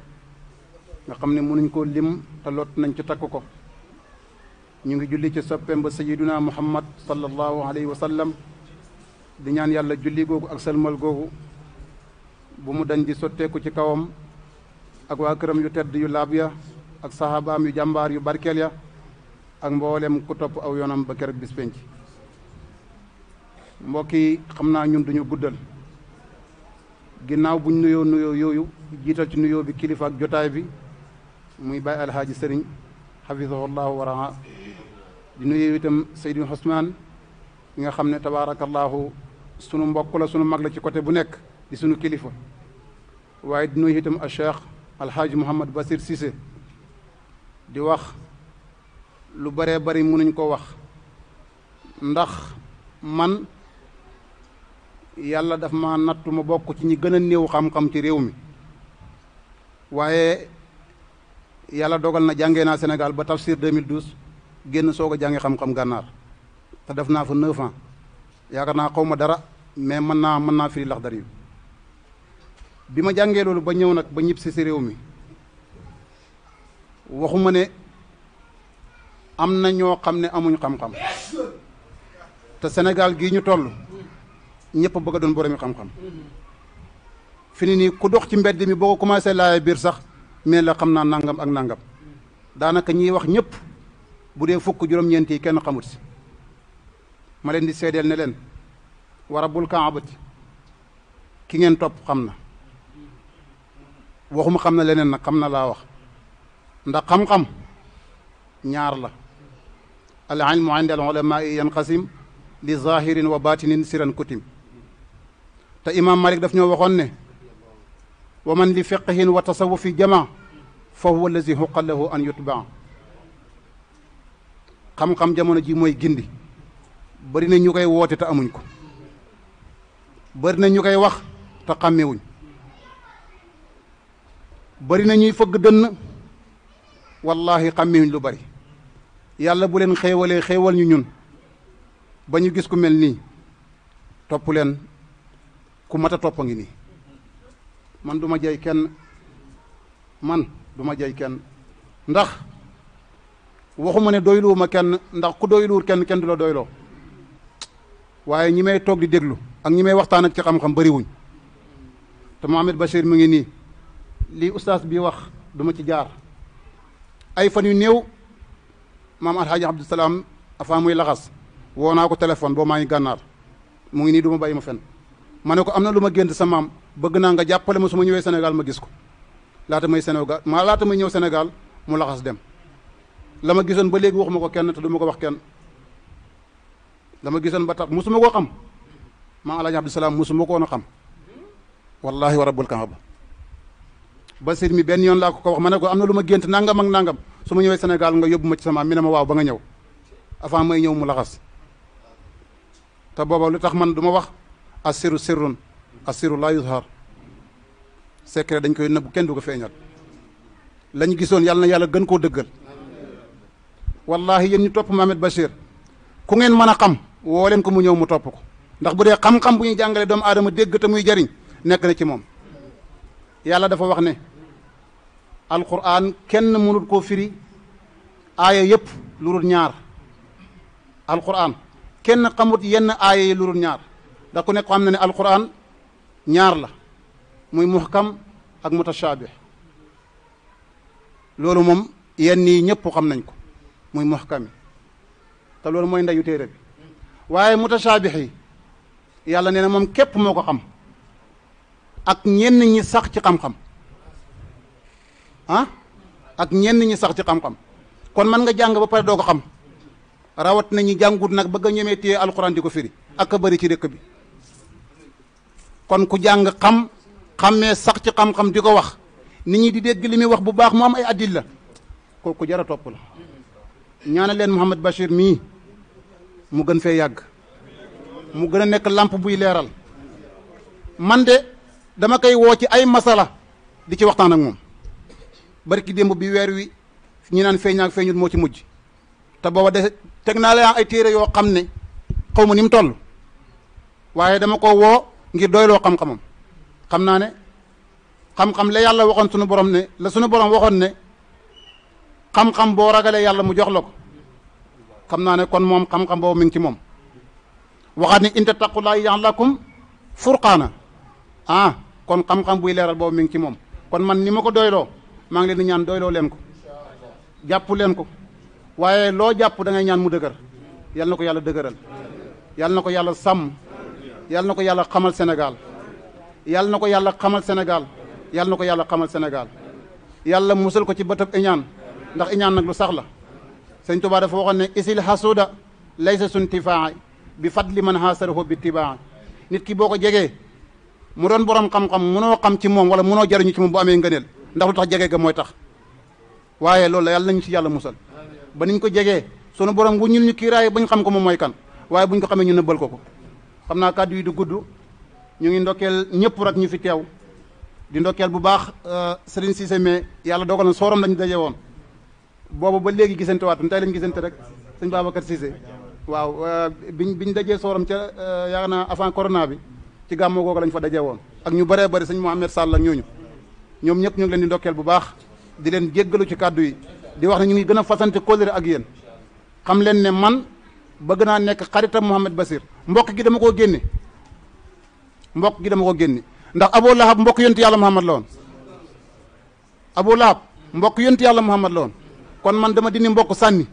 nga xam ne mënuñ koo lim te lot nañ ci takk ko ñu ngi julli ci soppeem ba sayiduna muhammad sallallahu alayhi wa sallam di ñaan yàlla julli googu ak salmal googu bu mu dañ di sotteeku ci kawam ak waa këram yu tedd yu laab ya ak sahabaam yu jàmbaar yu barkeel ya ak mboolem ku topp aw yoonam ba keroog bis penc mbokk yi xam naa ñun duñu guddal ginnaaw buñ nuyoo yooyu jiital ci nuyoo bi kilifa ak jotaay bi muy bàyyi alhaaji sëriñ xafisahullahu waraa di nuyu itam Seydou Ousmane yi nga xam ne tabaarakallahu sunu mbokk la sunu mag la ci côté bu nekk di sunu kilifa waaye di nuyu itam a cheikh alhaaji Mouhamad Basir Cissé di wax lu bëree bëri mënuñ ko wax ndax man yàlla daf ma nattu ma bokk ci ñi gën a néew xam-xam ci réew mi waaye yàlla dogal na jàngee naa Sénégal ba tafsir 2012 génn soog a jàngi xam-xam gànnaar te def naa fa 9 ans yaakaar naa xaw ma dara mais mën naa firi Laxdari bi ma jàngee loolu ba ñëw nag ba ñib si réew mi waxuma ne am na ñoo xam ne amuñ xam-xam te Sénégal gii ñu toll ñëpp bëgg a doon boromi xam-xam fi ni nii ku dox ci mbedd mi boo ko commencé laaya biir sax mais la xam naa nangam ak nangam daanaka ñiy wax ñëpp bu dee fukk juróom-ñeent yi kenn xamut si ma leen di seedeel ne leen wa rabbul kaabati ki ngeen topp xam na waxuma xam na leneen nag xam na laa wax ndax xam-xam ñaar la al ilmu inda al ulama yanqasim li zahirin wa batinin siran kutim te imam Malik daf ñoo waxoon ne wa man li fiqhin wa tasawufi jama fa huwa allazi huqa lahu an yutbaa xam-xam jamono ji mooy gindi bari na ñu koy woote te amuñ ko bari na ñu koy wax te xàmmewuñ bari na ñuy fëgg dënn wallahi xàmmewuñ lu bari yàlla bu leen xéewalee xéewal ñu ñun ba ñu gis ku mel nii topp leen ku mat a topp a ngi nii man du ma jay kenn ndax waxuma ne doyluwuma kenn ndax ku doyluwul kenn du la doyloo waaye ñi may toog di déglu ak ñi may waxtaan ak ci xam-xam bariwuñ te Mohamed Bachir mu ngi nii lii ustaas bi wax duma ci jaar ay fan yu néew maam alhaaji Abdusalaam avant muy laxas woo naa ko téléphone boo maa ngi gànnaar mu ngi nii du ma bàyyi ma fen ma ne ko am na lu ma gént sa maam bëgg naa nga jàppale ma su ma ñëwee Sénégal ma gis ko laata may ñëw Sénégal mu laxas dem la ma gisoon ba léegi waxuma ko kenn te du ma ko wax kenn la ma gisoon ba tax musuma koo xam maam alhaaji Abdusalaam musuma ko woon a xam wallahi wa rabbul kaaba Basir mi benn yoon laa ko wax ma ne ko am na lu ma gént nangam ak nangam su ma ñëwee Sénégal nga yóbbu ma ci sama mi ne ma waaw ba nga ñëw avant may ñëw mu laxas te booba lu tax man du ma wax assiru sirrun assiru laa yuzhar secret dañ koy nëbb kenn du ko feeñal lañ gisoon yàlla na yàlla gën koo dëggal wallahi yéen ñu topp Mohamed Bachir ku ngeen mën a xam woo leen ko mu ñëw mu topp ko ndax bu dee xam-xam bu ñuy jàngale doomu aadama dégg te muy jariñ nekk na ci moom yàlla dafa wax ne alquran kenn mënul koo firi aaya yëpp lu dul ñaar alquran kenn xamut yenn aaya yi lu dul ñaar ndax ku nekk xam na ne alquran ñaar la muy muhkam ak mutashaabih loolu moom yenn yi ñëpp xam nañ ko muy muhkami te loolu mooy ndeyu téere bi waaye mutashaabih yi yàlla nee na moom képp moo ko xam ak ñenn ñi sax ci xam-xam ak ñenn ñi sax ci xam-xam kon man nga jàng ba pare doo ko xam rawat na ñi jàngut nag bëgg a ñemee téye alxuraan di ko firi ak a bëri ci dëkk bi kon ku jàng xammee sax ci xam-xam di ko wax nit ñi di dégg li muy wax bu baax mu am ay adilla kooku jara topp la ñaanal leen Mouhamed Bachir mii mu gën fee yàgg mu gën a nekk lamp buy leeral man de dama koy woo ci ay masala di ci waxtaan ak moom barki démb bi weer wi ñi naan feeñ ak feeñut moo ci mujj te booba de teg naa la ay téere yoo xam ne xaw ma ni mu toll waaye dama ko woo ngir doyloo xam-xamam xam naa ne xam-xam la yàlla waxoon sunu borom ne la sunu borom waxoon ne xam-xam boo ragalee yàlla mu jox la ko xam naa ne kon moom xam-xam boobu mi ngi ci moom waxaat ni in tattaqullaaha yaj'al lakum furqaana kon xam-xam buy leeral boobu mi ngi ci moom kon man ni ma ko doyloo maa ngi leen di ñaan doyloo leen ko jàpp leen ko waaye loo jàpp da ngay ñaan mu dëgër yal na ko yàlla dëgëral yal na ko yàlla sàmm yal na ko yàlla xamal Sénégal yal na ko yàlla xamal Sénégal yal na ko yàlla xamal Sénégal yàlla musal ko ci bëtëb iñaan ndax iñaan nag lu sax la sëñ Tuubaa dafa waxoon ne isil hasuda laysa suntifaa bi fadli man hasarahu bi tibaa nit ki boo ko jegee mu doon borom xam-xam munoo xam ci moom wala munoo jariñu ci moom bu amee ngëneel ndax lu tax jege ga mooy tax waaye loolu la yàlla nañu ci yàlla musal ba niñ ko jegee sunu borom wu ñul ñu kiiraay bañ xam ko moom mooy kan waaye buñ ko xamee ñu nëbbal ko xam naa kàddu yi du gudd ñu ngi ndokkeel ñëpp rek ñu fi teew di ndokkeel bu baax Serigne Cissé mais yàlla dogal na sooram lañu daje woon boobu ba léegi gisante waatu tey lañ gisante rek sëñ Babacar Cissé waaw biñ dajee sooram ca yaakaar naa avant corona bi ci gàmmoo googu lañ fa dajee woon ak ñu bëree bëri sëñ Mouhamed Sall ak ñooñu ñoom ñëpp ñu ngi leen di ndokkeel bu baax di leen jéggalu ci kàddu yi di wax ne ñu ngi gën a fasante kóllëre ak yéen xam leen ne man bëgg naa nekk xaritam Mouhamed Bachir mbokk gi dama koo génne ndax Abu Lahab mbokk yonent yàlla Muhammad la woon Abu Lahab mbokk yonent yàlla Muhammad la woon kon man dama dindi mbokk sànni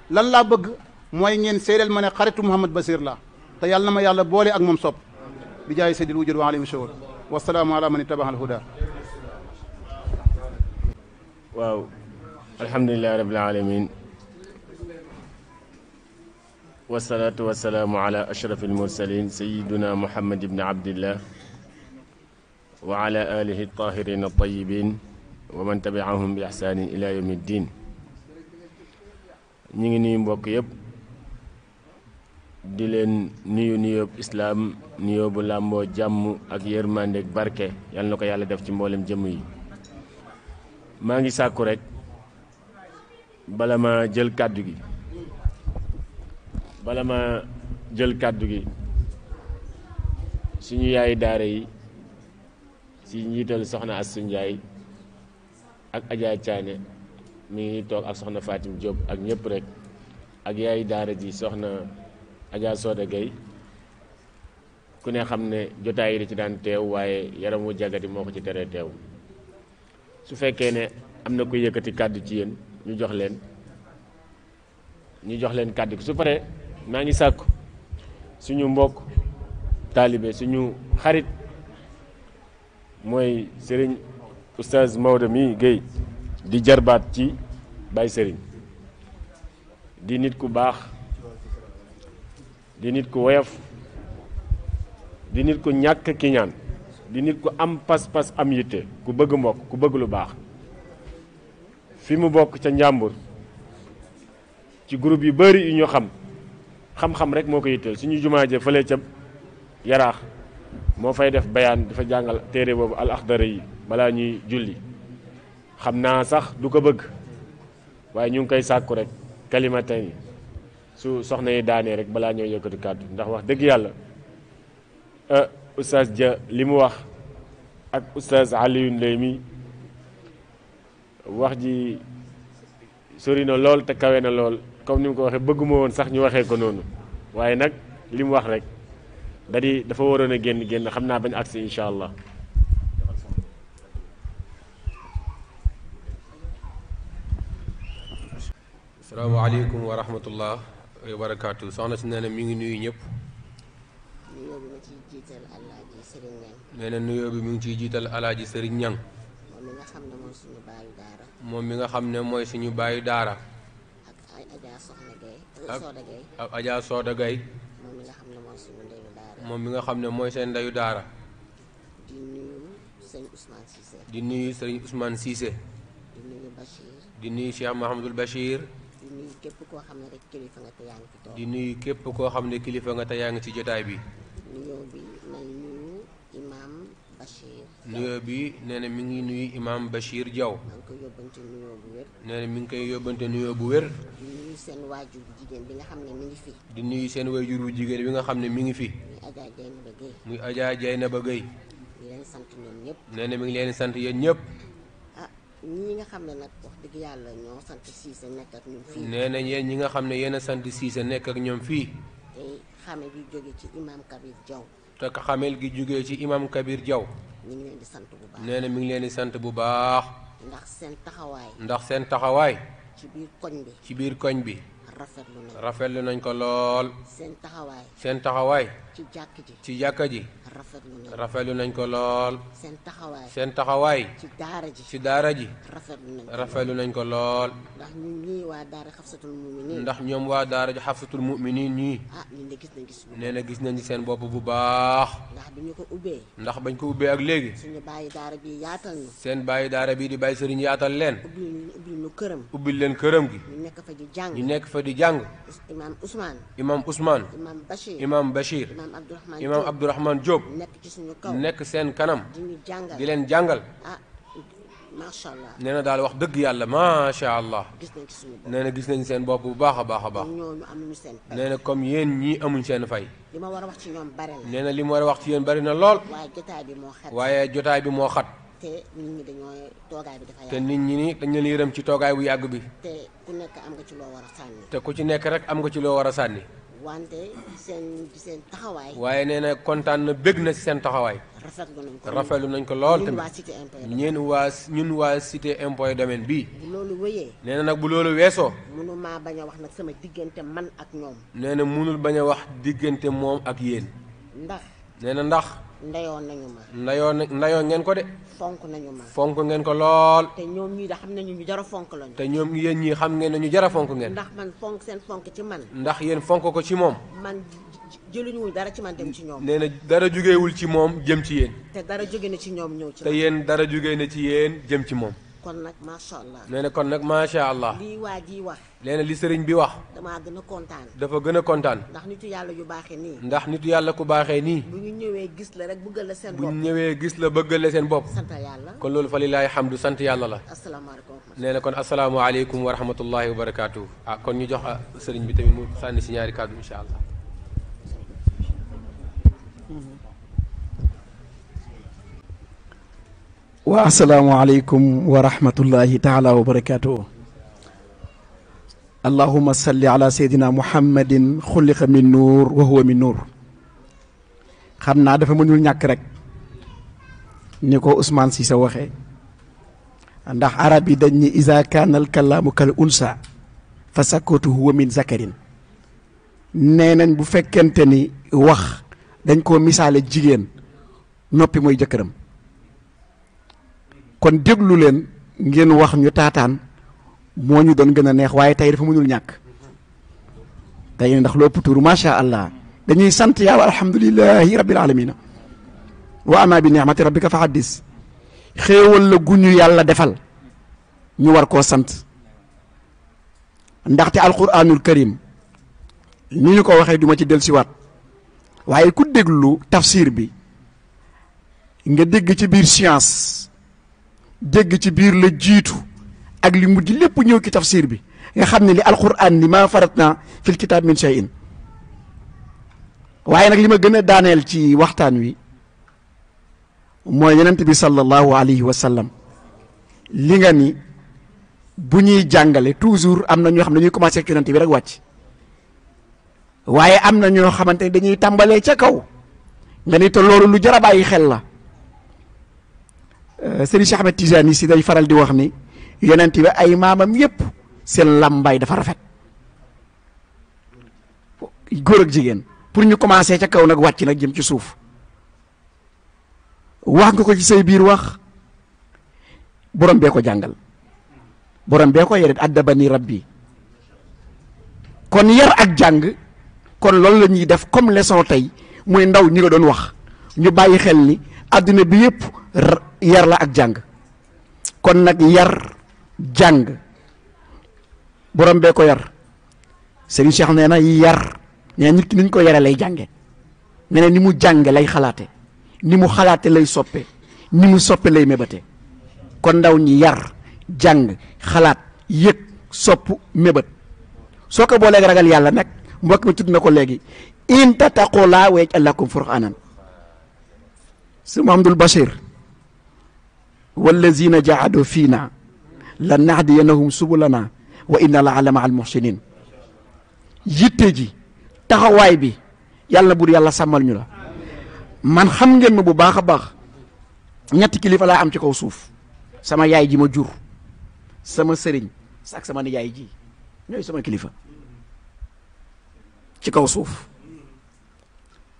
lan laa bëgg mooy ngeen séedeel ma ne xaritu Mouhamed Bachir laa te yàlla na ma yàlla boole ak moom sopp bi jaay seydil wujud wa alayhi shawr wasalaamu ala man ittaba'a al-huda waaw alhamdulillahi rabbil alamin wasalaatu wasalaamu ala ashrafil mursalin sayiduna muhammad ibni abdillah wa ala alihi tahirin altayibin wa man tabiahum bi ihsanin ila yawmi ddin ñi ngi nuyu mbokk yëpp di leen nuyu nuyób islaam nuyoo bu làmboo jàmm ak yërmande ak barke yal na ko yàlla def ci mboolem jëmm yi maa ngi sàkku rek bala ma jël kàddu gi suñu yaay daara yi ci njiital soxna Astou Ndiaye ak Adja Thiané mi ngi toog ak soxna Fatim Diop ak ñëpp rek ak yaay daara ji soxna Adja Soda Gueye ku ne xam ne jotaay yi da ci daan teew waaye yaram wu jagati moo ko ci teree teew su fekkee ne am na ku yëkkati kàddu ci yéen ñu jox leen kàddu gi su paree maa ngi sàkku suñu mbokk taalibe suñu xarit mooy Serigne Oustaz Maodo mi Gueye di jarbaat ci Baye Serigne di nit ku baax di nit ku woyof di nit ku ñàkk kiñaan di nit ku am pas-pas am yitte ku bëgg mbokk ku bëgg lu baax fi mu bokk ca njàmbur ci groupe yu bari yu ñu xam-xam rek moo ko yitteel suñu jumaa je fële ca yaraax moo fay def bayaan dafa jàngal téere boobu al axdari yi balaa ñuy julli xam naa sax du ko bëgg waaye ñu ngi koy sàkku rek kalimatayni su soxna yi daanee rek balaa ñoo yëkkati kàddu ndax wax dëgg yàlla oustaz Dia li mu wax ak oustaz Alioune Lay mi wax ji sori na lool te kawe na lool comme ni mu ko waxee bëgguma woon sax ñu waxee ko noonu waaye nag li mu wax rek dafa waroon a génn xam naa bañ agsi incha allah. asalaamaaleykum wa rahmatullah wa barakaatu. soxna si nee na mi ngi nuyu ñëpp. nuyoo bi ma ciy jiital Alaaji Sëriñ Ñang. nee na nuyoo bi mi ngi ciy jiital Alaaji Sëriñ Ñang. moom mi nga xam ne mooy suñu baayu daara. moom mi nga xam ne mooy suñu baayu daara. ak ay Adja Soxna Gaye. Soda Gaye. ak Adja Soda Gaye. moom mi nga xam ne mooy suñu ndeyu daara. moom mi nga xam ne mooy seen ndeyu daara. di nuyu sëñ Ousmane Cissé. di nuyu sëriñ Ousmane Cissé. di nuyu Bachir. di nuyu Cheikh Mahamadul Bachir. di nuyu képp koo xam ne rek kilifa nga te yaa ngi fi toog. di nuyu képp koo xam ne kilifa nga te yaa ngi ci jotaay bi. nuyoo bi may nuyu Imam Bachir. nuyoo bi nee na mi ngi nuyu Imam Bachir Diaw. maa ngi koy yóbbante nuyoo bu wér. nee na mi ngi koy yóbbante nuyoo bu wér. di nuyu seen waajur bu jigéen bi nga xam ne mi ngi fi. di nuyu seen waajur bu jigéen bi nga xam ne mi ngi fi. muy Adja Dieynaba Guèye. muy Adja Dieynaba Guèye. di leen sant ñoom ñëpp. nee na mi ngi leen sant yéen ñëpp. ah ñii nga xam ne nag wax dëgg yàlla ñoo sant Cissé nekk ak ñun fii. nee na yéen ñi nga xam ne yéen a sant Cissé nekk ak ñoom fii. te xame bi jóge ci Imam Kabir Diaw. te xamel gi jógee ci Imam Kabir Diaw. ñu ngi leen di sant bu baax. nee na mi ngi leen di sant bu baax. ndax seen taxawaay. ndax seen taxawaay. ci biir koñ bi. ci biir koñ bi. rafetlu nañ ko lool. seen taxawaay. seen taxawaay. ci jàkk ji. ci jàkka ji. rafetlu nañ ko lool. seen taxawaay. seen taxawaay. ci daara ji. ci daara ji. rafetlu nañ ko lool. ndax ñun ñii waa daara xafsatul muminin. ndax ñoom waa daara ji xafsatul muminin ñii. ah ñun de gis nañ gis. nee na gis nañ seen bopp bu baax. ndax bi ñu ko ubbee. ndax bañ ko ubbee ak léegi. suñu bàyyi daara bi yaatal ñu. seen bàyyi daara bi di bàyyi sëriñ yaatal leen. ubbil ñu këram. ubbil leen këram gi. ñu nekk fa di jàng. ñu nekk fa di jàng. Imam Ousmane. Imam Ousmane. Imam Bachir. Imam Bachir. Imam Abdourahmane Diop. nekk ci suñu kaw. nekk seen kanam. di ñu jàngal. di leen jàngal. ah macha allah. nee na daal wax dëgg yàlla macha allah. gis nañ ci suñu bopp. nee na gis nañ seen bopp bu baax a baax a baax. ñooñu amuñu seen fay. nee na comme yéen ñii amuñ seen fay. li ma war a wax ci ñoom bari na. nee na li mu war a wax ci yéen bari na lool. waaye jotaay bi moo xat. waaye jotaay bi moo xat. te nit ñi dañoo toogaay bi dafa yàgg. te nit ñi ni dañ leen yërëm ci toogaay bu yàgg bi. te ku nekk am nga ci loo war a sànni. te ku ci nekk rek am nga ci loo war a sànni. wante seen taxawaay. waaye nee na kontaan na bég na ci seen taxawaay. rafetlu nañ ko lool tamit. ñun waa cité impôt domaine bii. bu loolu wéyee. nee na nag bu loolu weesoo. munu maa bañ a wax nag sama diggante man ak ñoom. nee na munul bañ a wax diggante moom ak yéen. ndax. nee na ndax. ndayoo nañu ma. ndayoo ngeen ko de. fonk nañu ma. fonk ngeen ko lool. te ñoom ñii da xam nañu ñu jara fonk lañu. te ñoom yéen ñii xam ngeen ne ñu jara fonk ngeen. ndax man fonk seen fonk ci man. ndax yéen fonk ko ci moom. man jëluñu dara ci man dem ci ñoom. nee na dara jógewul ci moom jëm ci yéen. te dara jóge na ci ñoom ñëw ci. te yéen dara jóge na ci yéen jëm ci moom. kon nag macha allah. nee na kon nag macha allah. lii waa ji wax. nee na li sëriñ bi wax. damaa gën a kontaan. dafa gën a kontaan. ndax nitu yàlla yu baaxee nii. ndax nitu yàlla ku baaxee nii. bu ñu ñëwee gis la rek bëggal la seen bopp. bu ñu ñëwee gis la bëggal la seen bopp. sant yàlla. kon loolu fa lillaahi hamdu sant yàlla la. asalaamaaleykum. nee na kon asalaamaaleykum wa rahmatullahi wa barakaatu. ah kon ñu jox sëriñ bi tamit mu sànni si ñaari kàddu incha allah. wa asalaamualeykum wa rahmatullahi taala wa barakaatu. allahuma salli ala seydina muhammadin xuliqa min nuur wa huwa min nuur. xam naa dafa mënul ñàkk rek ni ko Ousmane Cissé waxee ndax arab yi dañ ni iza kaana al kalaamu kal unsa fa sakkootu huwa min zakarin. nee nañ bu fekkente ni wax dañ koo misaale jigéen noppi mooy jëkkëram. kon déglu leen ngeen wax ñu taataan moo ñu doon gën a neex waaye tey dafa mënul ñàkk tey ndax lépp tuuru macha allah dañuy sant yàlla alhamdulilahi rabbil alamina wa ama bi ni'mati rabbika fa haddis. xéewal la guñu yàlla defal ñu war koo sant ndaxte alquranul karim ni ñu ko waxee duma ci dellusiwaat waaye ku déglu tafsir bi nga dégg ci biir science dégg ci biir la jiitu ak li mujj lépp ñëw ci tafsir bi nga xam ne li alquran ni ma faratna fil kitab min shay'in. waaye nag li ma gën a daaneel ci waxtaan wi mooy yonent bi sallallahu alayhi wa sallam li nga ni bu ñuy jàngale toujours am na ñoo xam ne dañuy commencé ak yonent bi rek wàcc waaye am na ñoo xamante ne dañuy tàmbalee ca kaw nga ni te loolu lu jar a bàyyi xel la. Sëriñ Cheikh Ahmed Tijani si day faral di wax ni yonent bi ay maamam yépp seen làmbaay dafa rafet góor ak jigéen pour ñu commencer ca kaw nag wàcc nag jëm ci suuf wax nga ko ci say biir wax borom bee ko jàngal borom bee ko yeret addabani rabbi kon yar ak jàng kon loolu la ñuy def comme leçon tey muy ndaw ñi nga doon wax ñu bàyyi xel ni àdduna bi yëpp yar la ak jàng kon nag yar jàng borom bee ko yar Serigne Cheikh nee na yar nee nit ki ni ñu ko yare lay jànge nee na ni mu jànge lay xalaate ni mu xalaate lay soppe ni mu soppe lay mébate kon ndaw ñi yar jàng xalaat yëg sopp mébét soo ko booleeg ragal yàlla nag mbokk mi tudd na ko léegi in tattaqullah wa yaj'al lakum furqanan si Muhammadul Bachir wallazina jaahadu fiina la nahdiyanahum subulana wa inna la ala ma'al muhsinin yitte ji taxawaay bi yàlla na buur yàlla sàmmal ñu la man xam ngeen ma bu baax a baax ñetti kilifa laa am ci kaw suuf sama yaay ji ma jur sama sëriñ ak sama nijaay ji ñooy sama kilifa ci kaw suuf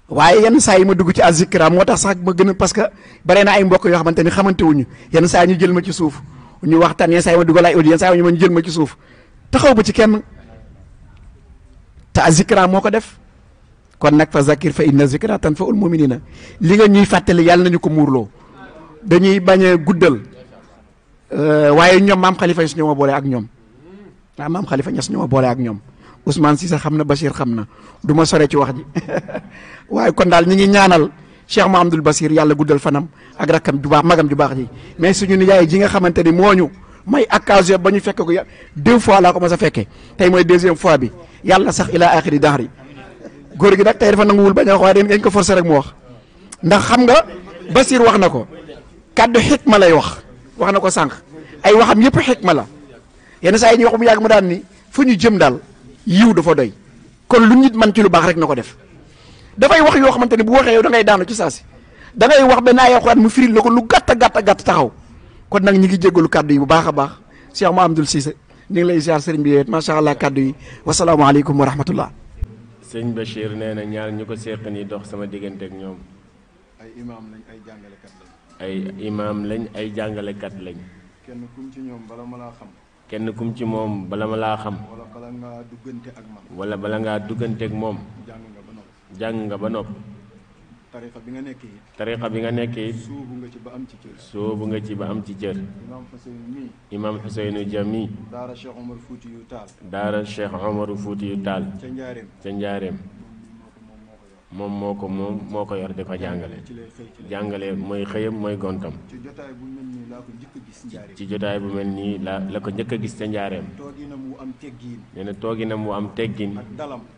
waaye yenn saa yi ma dugg ci azikra moo tax sax ma gën a parce que bare na ay mbokk yoo xamante ni xamante wuñu yenn saa yi ñu jël ma ci suuf ñu waxtaan yenn saa yi ma dugal ay audio yenn saa yi ñu jël ma ci suuf taxaw ba ci kenn te azikra moo ko def kon nag fa zakir fa inna zikra tanfa'ul mu'minina li nga ñuy fàttali yàlla nañu ko muurloo dañuy bañ a guddal waaye ñoom maam Khalifa Niass ñoo ma boole ak ñoom waaw maam Khalifa Niass ñoo ma boole ak ñoom Ousmane Cissé xam na Bachir xam na du ma sore ci wax ji waaye kon daal ñi ngi ñaanal Cheikh Mahamadul Bachir yàlla guddal fanam ak rakkam ju baax magam ju baax ji mais suñu nijaay ji nga xamante ni moo ñu may occasion ba ñu fekk ko 2 fois laa ko mas a fekkee tey mooy 2e fois bi yàlla sax ila axiri dahri góor gi nag tey dafa nanguwul bañ a wax waaye dañ ko forcer rek mu wax ndax xam nga Bachir wax na ko kàddu xikma lay wax na ko sànq ay waxam yëpp xikma la yenn saa yi ñu wax mu yàgg mu daan ni fu ñu jëm daal yiw dafa doy kon lu nit man ci lu baax rek na ko def dafay wax yoo xamante ni bu waxee yow da ngay daanu ci saa si da ngay wax benn ay alxuraan mu firil la ko lu gàtt gàtt gàtt taxaw kon nag ñi ngi jéggalu kàddu yi bu baax a baax Cheikh Mahamadul Cissé ñu ngi lay ziar sëriñ bi yowet macha allah kàddu yi wasalaamaaleykum wa rahmatullah. sëñ Bachir nee na ñaar ñu ko seq ni dox sama diggante ak ñoom ay imaam lañ ay jàngalekat lañ. ay imaam lañ ay jàngalekat lañ. kenn kum ci ñoom bala ma laa xam. kenn kum ci moom bala ma laa xam. wala bala ngaa duggante ak man. wala bala ngaa duggante ak moom. jàng nga ba nopp. tariqa bi nga nekk it. tariqa bi nga nekk it. soobu nga ci ba am ci cër. soobu nga ci ba am ci cër. imaam Xuseynu mii. imaam Xuseynu Jami. daara Cheikh Omar Fouti yu Taal. daara Cheikh Omar Fouti yu Taal. ca Njaareem. ca Njaareem. moom moo ko yor di ko jàngale. jàngale mooy xëyam mooy gontam. ci jotaay bu mel nii laa ko njëkk a gis Njaareem. ci jotaay bu mel nii la ko njëkk a gis ca Njaareem. tooginam wu am teggiin. nee na tooginam wu am teggin.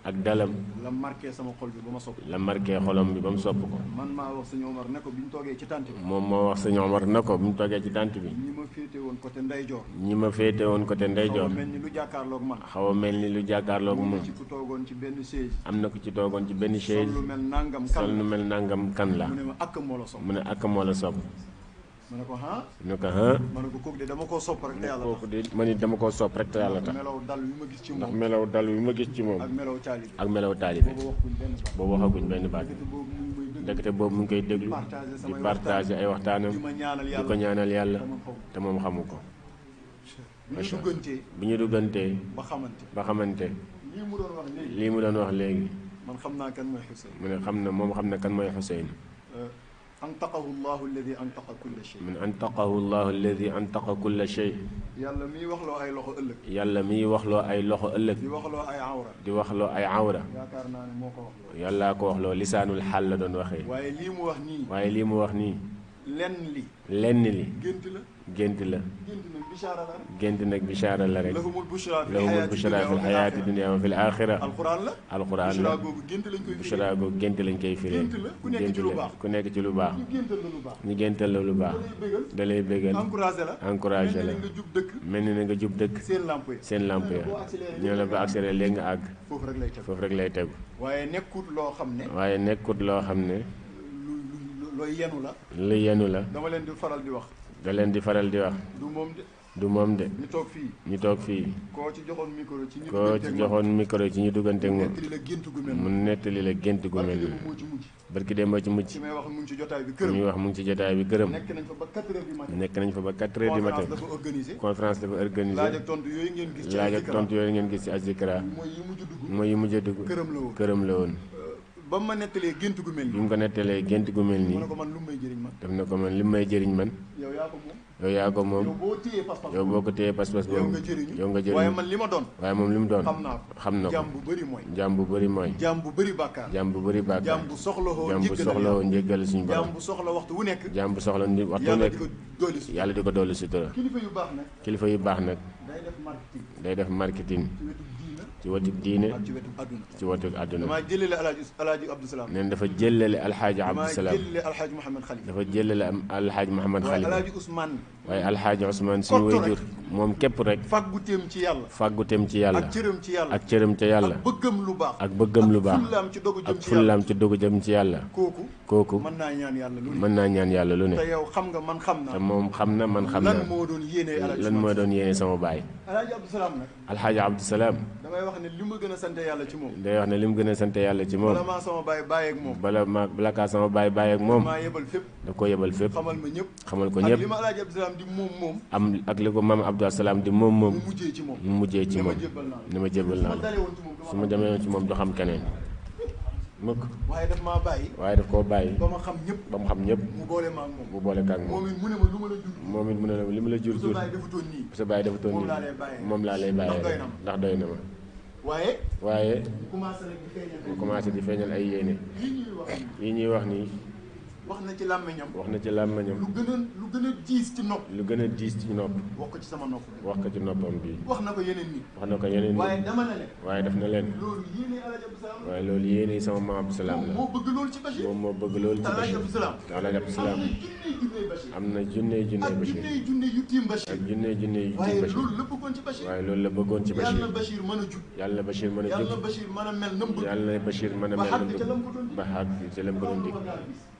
ak dalam. la marqué sama xol bi ba ma sopp. la marqué xolam bi ba mu sopp ko. man maa wax sëñ Omar ne ko bi ñu toogee ci tànt bi. moom moo wax sëñ Omar ne ko bi ñu toogee ci tànt bi. ñi ma féete woon côté ndeyjoor. ñi ma féete woon côté ndeyjoor. xaw a mel ni lu jàkkaarloog man. xaw a mel ni lu jàkkaarloog moom. ci ku toogoon ci benn chaise. am na ku ci toogoon ci benn chaise. sol lu mel nangam kan sol lu mel nangam kan la. mu ne ma ak moo la sopp. mu ne ak moo la sopp. ma ne ko ah. mu ne ko ah. ma ne ko kooku de dama koo sopp rek te yàlla tax. kooku de man it dama koo sopp rek te yàlla tax. melaw dal wi ma gis ci moom. ndax melaw dal wi ma gis ci moom. ak melaw taalib. ak melaw taalibe. boobu waxaguñ benn baat. ndekete boobu mu ngi koy déglu. di partager ay waxtaanam. di ko ñaanal yàlla. te moom xamu ko. macha allah bi ñu duggantee. ba xamante. lii mu doon wax léegi. man xam naa kan mooy Xuseyn. mu ne moom xam na kan mooy Xuseyn. antaqahu llahu alladi antaqa kulla shay. min antaqahu llahu alladi antaqa kulla shay. yàlla miy waxloo ay loxo ëllëg. yàlla miy waxloo ay loxo ëllëg. di waxloo ay awra. di waxloo ay awra. yaakaar naa ne moo ko waxloo. yàllaa ko waxloo lisaanul xaal la doon waxee. waaye lii mu wax nii. lenn li. gént la. gént la. gént nag bichaara la rek. lahumul bushra fil xayaati dunya wa fil axira. alquran la. bushra googu gént lañ koy firee. gént la ku nekk ci lu baax. ñu géntal la lu baax. da lay bégal. encouragé la. mel ni na nga jub dëkk. seen lamp ya. ñoo la ba accéléré léegi nga àgg. foofu rek lay tegu. waaye nekkut loo xam ne. looy yenu la. lu yenu la. dama leen di faral di wax. da leen di faral di wax. du moom de. du moom de. ñu toog fii. ñu toog fii. koo ci joxoon micro ci ñu. koo ci joxoon micro ci ñu dugganteeg moom. mu nettali la gént gu mel. mu nettali la gént gu mel. barki dem ba ci mujj. ci may wax mu ngi ci jotaay bi këram. muy wax mu ngi ci jotaay bi këram. nekk nañ fa ba 4 heures du matin. nekk nañ fa ba 4 heures du matin. conférence dafa organisé. laaj ak tontu yooyu ngeen gis ci laaj ak tontu yooyu ngeen gis ci Azikra. mooy yi mujj a dugg. këram la woon. ba ma nettalee gént gu mel nii. bi mu ko nettalee gént gu mel nii. mu ne ko man lu may jëriñ man. def na ko man li may jëriñ man. yow yaa ko moom. yow yaa ko moom. yow boo ko téyee pas-pas boobu. yow nga jëriñ. waaye man li ma doon. waaye moom li mu doon. xam na ko jaam bu bëri mooy. jaam bu bëri mooy. jaam bu bëri bàkkaar. jaam bu bëri bàkkaar. jaam bu soxlawoo njéggal suñu borom. jaam bu soxla waxtu wu nekk. jaam bu soxla waxtu wu nekk. yàlla di ko dolli sutura. kilifa yu baax nag. day def marketing. ci wetu diine ci wetu àdduna. damaa jëlale alaaji Abdou Salaam. neen dafa jëlale alxaaji Abdou Salaam. damaa jëlale alxaaji Mouhamed Khalifa. dafa jëlale alxaaji Mouhamed Khalifa. waaye alaaji Ousmane. waaye alxaaji Ousmane suñu wayjur moom képp rek. fàgguteem ci yàlla. fàgguteem ci yàlla. ak cëram ci yàlla. ak cëram ca yàlla. ak bëggam lu baax. ak bëggam lu baax. ak fullaam ci dogu jëm ci yàlla. ak fullaam ci dogu jëm ci yàlla. kooku. mën naa ñaan yàlla lu ne. mën naa ñaan yàlla lu ne. te yow xam nga man xam naa. te moom xam na man xam naa. lan moo doon yéene alaaji lan moo doon yéene sama baay. alaaji Abdou Salaam nag. alxaaji Abdou Salaam. damay wax ne li ma gën a sant yàlla ci moom. day wax ne li mu gën a sant yàlla ci moom. bala maa sama baay bàyyeeg moom. bala kaa sama baay bàyyeeg moom. maa yebal fépp. da ko yebal fépp. xamal ma ñëpp. xamal ko ñëpp. ak li ma alaaji Abdou Salaam di moom. am ak li ko maam Abdou Salaam di moom. mu mujjee ci moom. mu mujjee ci moom. ni ma jébbal naa la. su ma demee woon ci moom du xam keneen. mukk. waaye daf maa bàyyi. waaye daf koo bàyyi. ba ma xam ñëpp. ba mu xam ñëpp. mu boole ma ak moom. mu boole kaag moom. moom it mu ne ma lu ma la jur. moom it mu ne la li ma la jur jur. sa baay defutoon nii. moom laa lay bàyyee. moom laa lay bàyyee ndax doy na ma. waaye. mu commencé di feeñal ay yéene. yi ñuy wax nii. wax na ci làmmiñam. wax na ci làmmiñam. lu gën a diis ci nopp. lu gën a diis ci nopp. wax ko ci sama nopp. wax ko ci noppam bii. wax na ko yeneen nit. wax na ko yeneen nit. waaye dama ne leen. waaye def na leen. loolu yéene alaaji Abdou Salaam. waaye loolu yéene sama maam Abdou Salaam la. moo bëgg loolu ci Bachir. moom moo bëgg loolu ci Bachir. te alaaji Abdou Salaam. am na junne Bachir. ak junne yu tiim Bachir. ak junne yu tiim Bachir. waaye loolu la bëggoon ci Bachir. waaye loolu la bëggoon ci Bachir. yàlla na Bachir mën a jub. yàlla na Bachir mën a jub. yàlla na Bachir mën a mel nam bëgg. yàlla na Bachir mën a mel nam bëgg. ba xàgg ci lam ko doon dig.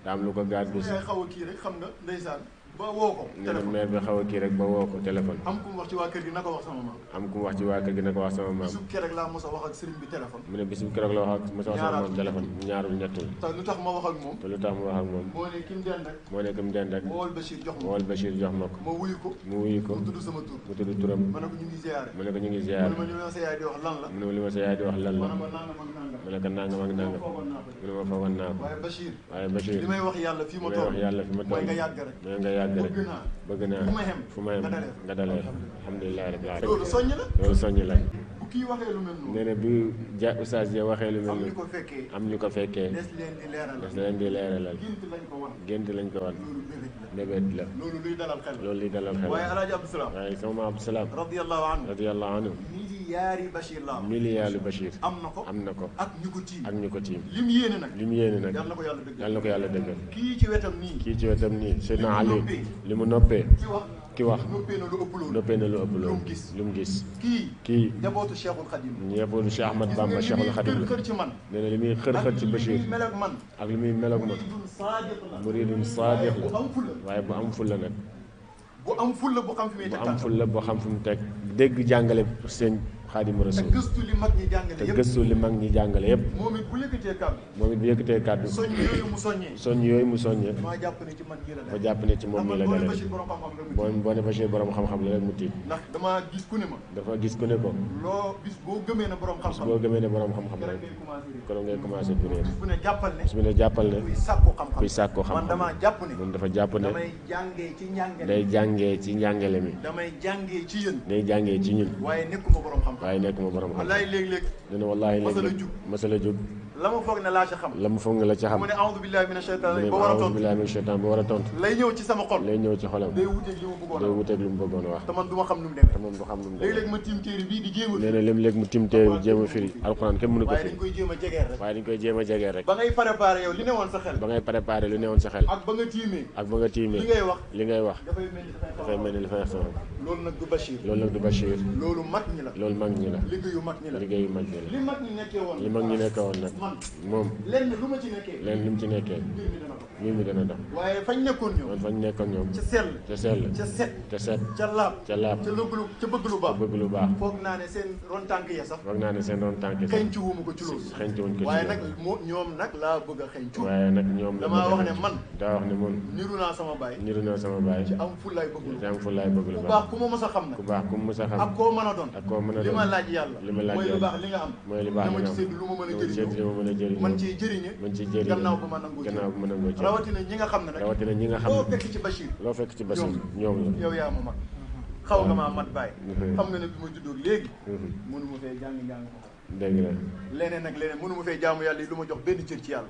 daa am lu ko gaar bis. xaw a kii rek xam nga ndeysaan ba woo ko téléphone. maire bi xaw a kii rek ba woo ko téléphone. am ku mu wax ci waa kër gi na ko wax sama maam. am ku mu wax ci waa kër gi na ko wax sama maam. bisu keroog laa mos a wax ak sëriñ bi téléphone. mu ne bisu keroog la wax ak mos a wax sama maam téléphone. ñaarul ñettul. te lu tax ma wax ak moom. te lu tax ma wax ak moom. moo ne kim dend rek. moo ne kim dend rek. ma wol Bachir jox ma ko. ma wol Bachir jox ma ko. ma wuyu ko. mu wuyu ko. mu tudd sama tur. mu tudd turam. ma ne ko ñu ngi ziyaare. mu ne ko ñu ngi ziyaare. mu ne ma li ma sa yaay di wax lan la. mu ne ma li ma sa yaay di wax lan la. ma ne ma nangam ak nangam. mu ne ko nangam ak nangam. mu ne ma foogoon naa ko. waaye Bachir. waaye Bachir. li may wax yàlla fii ma toll. li may wax yàlla fi ma toll. mooy nga yàgg rek. mooy nga yàgg rek. bëgg naa fu ma yem nga dalee. alhamdulilah rabbil alamin. loolu soññ la. loolu soññ la. bu kii waxee lu mel noonu. nee na bu ja Oustaz ja waxee lu mel noonu. am ñu ko fekkee. am ñu ko fekkee. des leen di leeralal. des leen di leeralal. gént lañ ko wan. gént lañ ko wan. loolu bébét la. loolu luy dalal xel. loolu luy dalal xel. waaye alaaji Abdou Salaam. waaye sama Abdou Salaam. radiyallahu anhu. radiyallahu anhu. miliyaari Bachir la. miliyaaru Bachir. am na ko. am na ko. ak ñu ko tiim. ak ñu ko tiim. lim yéene nag. lim yéene nag. yàlla na ko yàlla dëggal. yàlla na ko yàlla dëggal. kii ci wetam nii. kii ci wetam nii. Seydina Ali li mu noppee. ki wax noppee na lu ëpp loolu. noppee na lu ëpp loolu. lu mu gis. kii njabootu Cheikhul Khadim. njabootu Cheikh Ahmad Bamba Cheikhul Khadim la. xër ci man. nee na li muy xër ci Bachir. ak li muy mel ak man. muridun saadiq la. waaye bu am fulla nag. bu am fulla bu xam fi muy teg. bu am fulla boo xam fi mu teg. dégg jàngale sëñ Xaadimu Rasuul. te gëstu li mag ñi jàngale yëpp. te gëstu li mag ñi jàngale yëpp. moom it bu yëkkatee kàddu. moom it bu yëkkatee kàddu. soññ yooyu mu soññee. soññ yooyu mu soññee. maa jàpp ne ci man mii la dalee. ma jàpp ne ci moom mii la dalee. boo ne Bachir borom xam-xam la rek mu tiit. ndax damaa gis ku ne ma. dafa gis ku ne ko. loo bis boo gëmee ne borom xam-xam. bis boo gëmee ne borom xam-xam rek. kon ngay commencé kuréel. bis bu ne jàppal ne. bis bu ne jàppal ne. kuy sàkku xam-xam. man damaa jàpp ne. moom dafa jàpp ne. damay jàngee ci njàngale. day jàngee ci njàngale mi. damay jàngee ci yéen. day jàngee ci ñun. waaye nekkuma borom xam-xam. waaye nekkuma borom xam-xam. wallaay léeg-léeg. nee na wallaahi léeg-léeg masala jug. la ma foog ne laa ca xam. la ma foog ne la ca xam. mu ne a'uudu billaahi mina shaytaani ba war a tontu. a'uudu billaahi mina shaytaani ba war a tontu. lay ñëw ci sama xol. lay ñëw ci xolam. day wuteeg li mu bëggoon a wax. day wuteeg li mu bëggoon a wax. te man du ma xam nu mu demee. te moom du xam nu mu demee. léeg-léeg ma tiim téere bii di jéem a. nee na léeg-léeg mu tiim téere bi jéem a firi. alxuraan kenn mënu ko firi. waaye dañ koy jéem a jegeel rek. waaye dañ koy jéem a jegeel rek. ba ngay préparé yow li ne woon sa xel. ba ngay préparé li ne woon sa xel. ak ba nga tiimee. ak ba nga tiimee. li ngay wax. dafay mel ni dafay wax sama. loolu nag du Bachir. loolu nag du Bachir. loolu mag ñi la. loolu mag ñi la. liggéeyu mag ñi la. liggéeyu mag ñi la. li mag ñi nekkee woon. li mag ñi nekkee woon nag. moom lenn lu ma ci nekkee. lenn lu mu ci nekkee. mbir mi dana ko. mbir mi dana dox. waaye fañ nekkoon ñoom. man fañ nekkoon ñoom. ca sell. ca sell. ca set. ca set. ca laab. ca laab. ca bëgg lu ca bëgg lu baax. bëgg lu baax. foog naa ne seen ron tànk ya sax. foog naa ne seen ron tànk sax. xeeñcu wumu ko ci loolu. xeeñcu wuñ ko ci waaye loolu. nag ñoom nag laa bëgg a xeeñcu. waaye nag ñoom damaa wax ne man. daa wax ne man. niru naa sama baay. niru naa sama baay. ci am fullaay bëgg lu ci am fullaay bëgg lu ku baax. baax ku ma mës a xam nag. ku baax ku mu mës a xam. ak koo mën a doon. ak koo mën a li doon. ma laaj yàlla. li ma laaj mooy lu yàlla. baax li nga am. mooy li baax li nga am. dama ci sédd lu ma mën a jëriñoo. man ciy jëriñe. man ciy jëriñe. gannaaw ba ma nangoo gannaaw ba ma nangoo ci. rawatina ñi nga xam ne nag. rawatina ñi nga xam ne. loo fekk ci Bachir. loo fekk ci Bachir ñoom la. yow yaa ma mag. xaw nga maa mat bàyyi. xam nga ne bi ma juddoo léegi. mënu ma fee jàng ko. dégg la. leneen ak leneen mënu ma fee jaamu yàlla yi lu ma jox benn cër ci yàlla.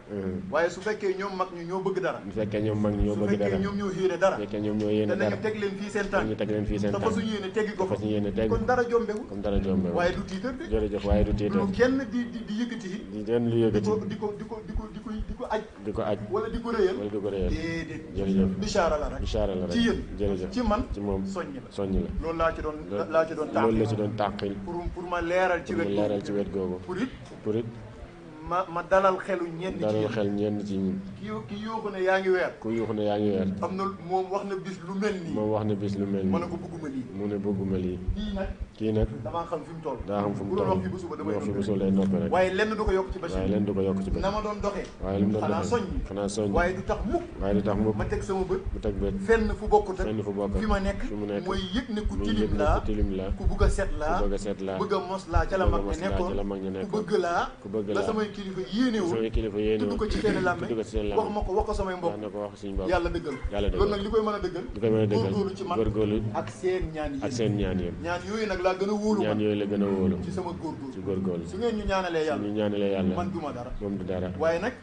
waaye su fekkee ñoom mag ñi ñoo bëgg dara. su fekkee ñoom mag ñi ñoo bëgg dara. su fekkee ñoom ñoo yéene dara. su fekkee ñoom ñoo yéene dara. te nañu teg leen fii seen tànk. ñu teg leen fii seen tànk. dafa suñu yéene teggi ko fa. dafa suñu yéene teggi. kon dara jombewu. comme dara jombewu. waaye du tiitar de. jërëjëf waaye du tiitar. lu kenn di yëkkati. di leen lu yëkkati. di ko aj. di ko aj. wala di ko rëyal. wala di ko rëyal. déedéet. jërëjëf. bisaara la rek. bisaara la rek. ci yéen. jërëjëf. ci man. ci moom soññ la. soññ la. loolu laa ci doon tànqil. loolu la ci doon tànqil. pour ma leeral ci wet googu. leeral ci wet googu. pour it. ma dalal xelu ñenn ci dalal xel ñenn ci ñun. ki yuuxu ne yaa ngi weer. ku yuuxu ne yaa ngi weer. am na moom wax na bis lu mel nii. moom wax na bis lu mel nii. ma ne ko bëgguma lii. mu ne bëgguma lii. kii nag damaa xam fi mu toll. daa xam fi mu toll. bu doon wax fi ba suba damay wax fi ba suba lay noppi rek. waaye lenn du ko yokk ci Bachir. waaye lenn du ko yokk ci Bachir. na ma doon doxee. waaye li mu doon xanaa doxee xanaa soññ. waaye du tax mukk. waaye du tax mukk. ma teg sama bët. mu teg bët. fenn fu bokkut ak. fenn fu bokkut fi ma nekk. fi mu nekk mooy yëg ne ku muy tilim yëg ne laa. ku tilim laa. ku bëgg a set laa. ku bëgg a set laa. bëgg a mos laa ca la mag ña nekkoon. ku bëgg laa. ku bëgg laa. la samay kilifa yéene woon. samay kilifa yéene woon. tudd ko ci seen làmmiñ. tudd ko ci seen làmmiñ. wax ma ko wax ko samay mbokk. wax na ko wax suñu mbokk. yàlla dëggal. yàlla dëggal loolu nag li koy mën a dëggal. li koy mën a dëggal góorgóorlu ci man. góorgóorlu. ak seen ñaan yéen. ak seen ñaan yéen. ñaan yooyu nag laa gën a wóolu. ñaan yooyu la gën a wóolu. ci sama góorgóorlu. ci góorgóorlu. su ngeen ñu ñaanalee yàlla. ñu ñaanalee yàlla. man duma dara. moom du dara. waaye nag.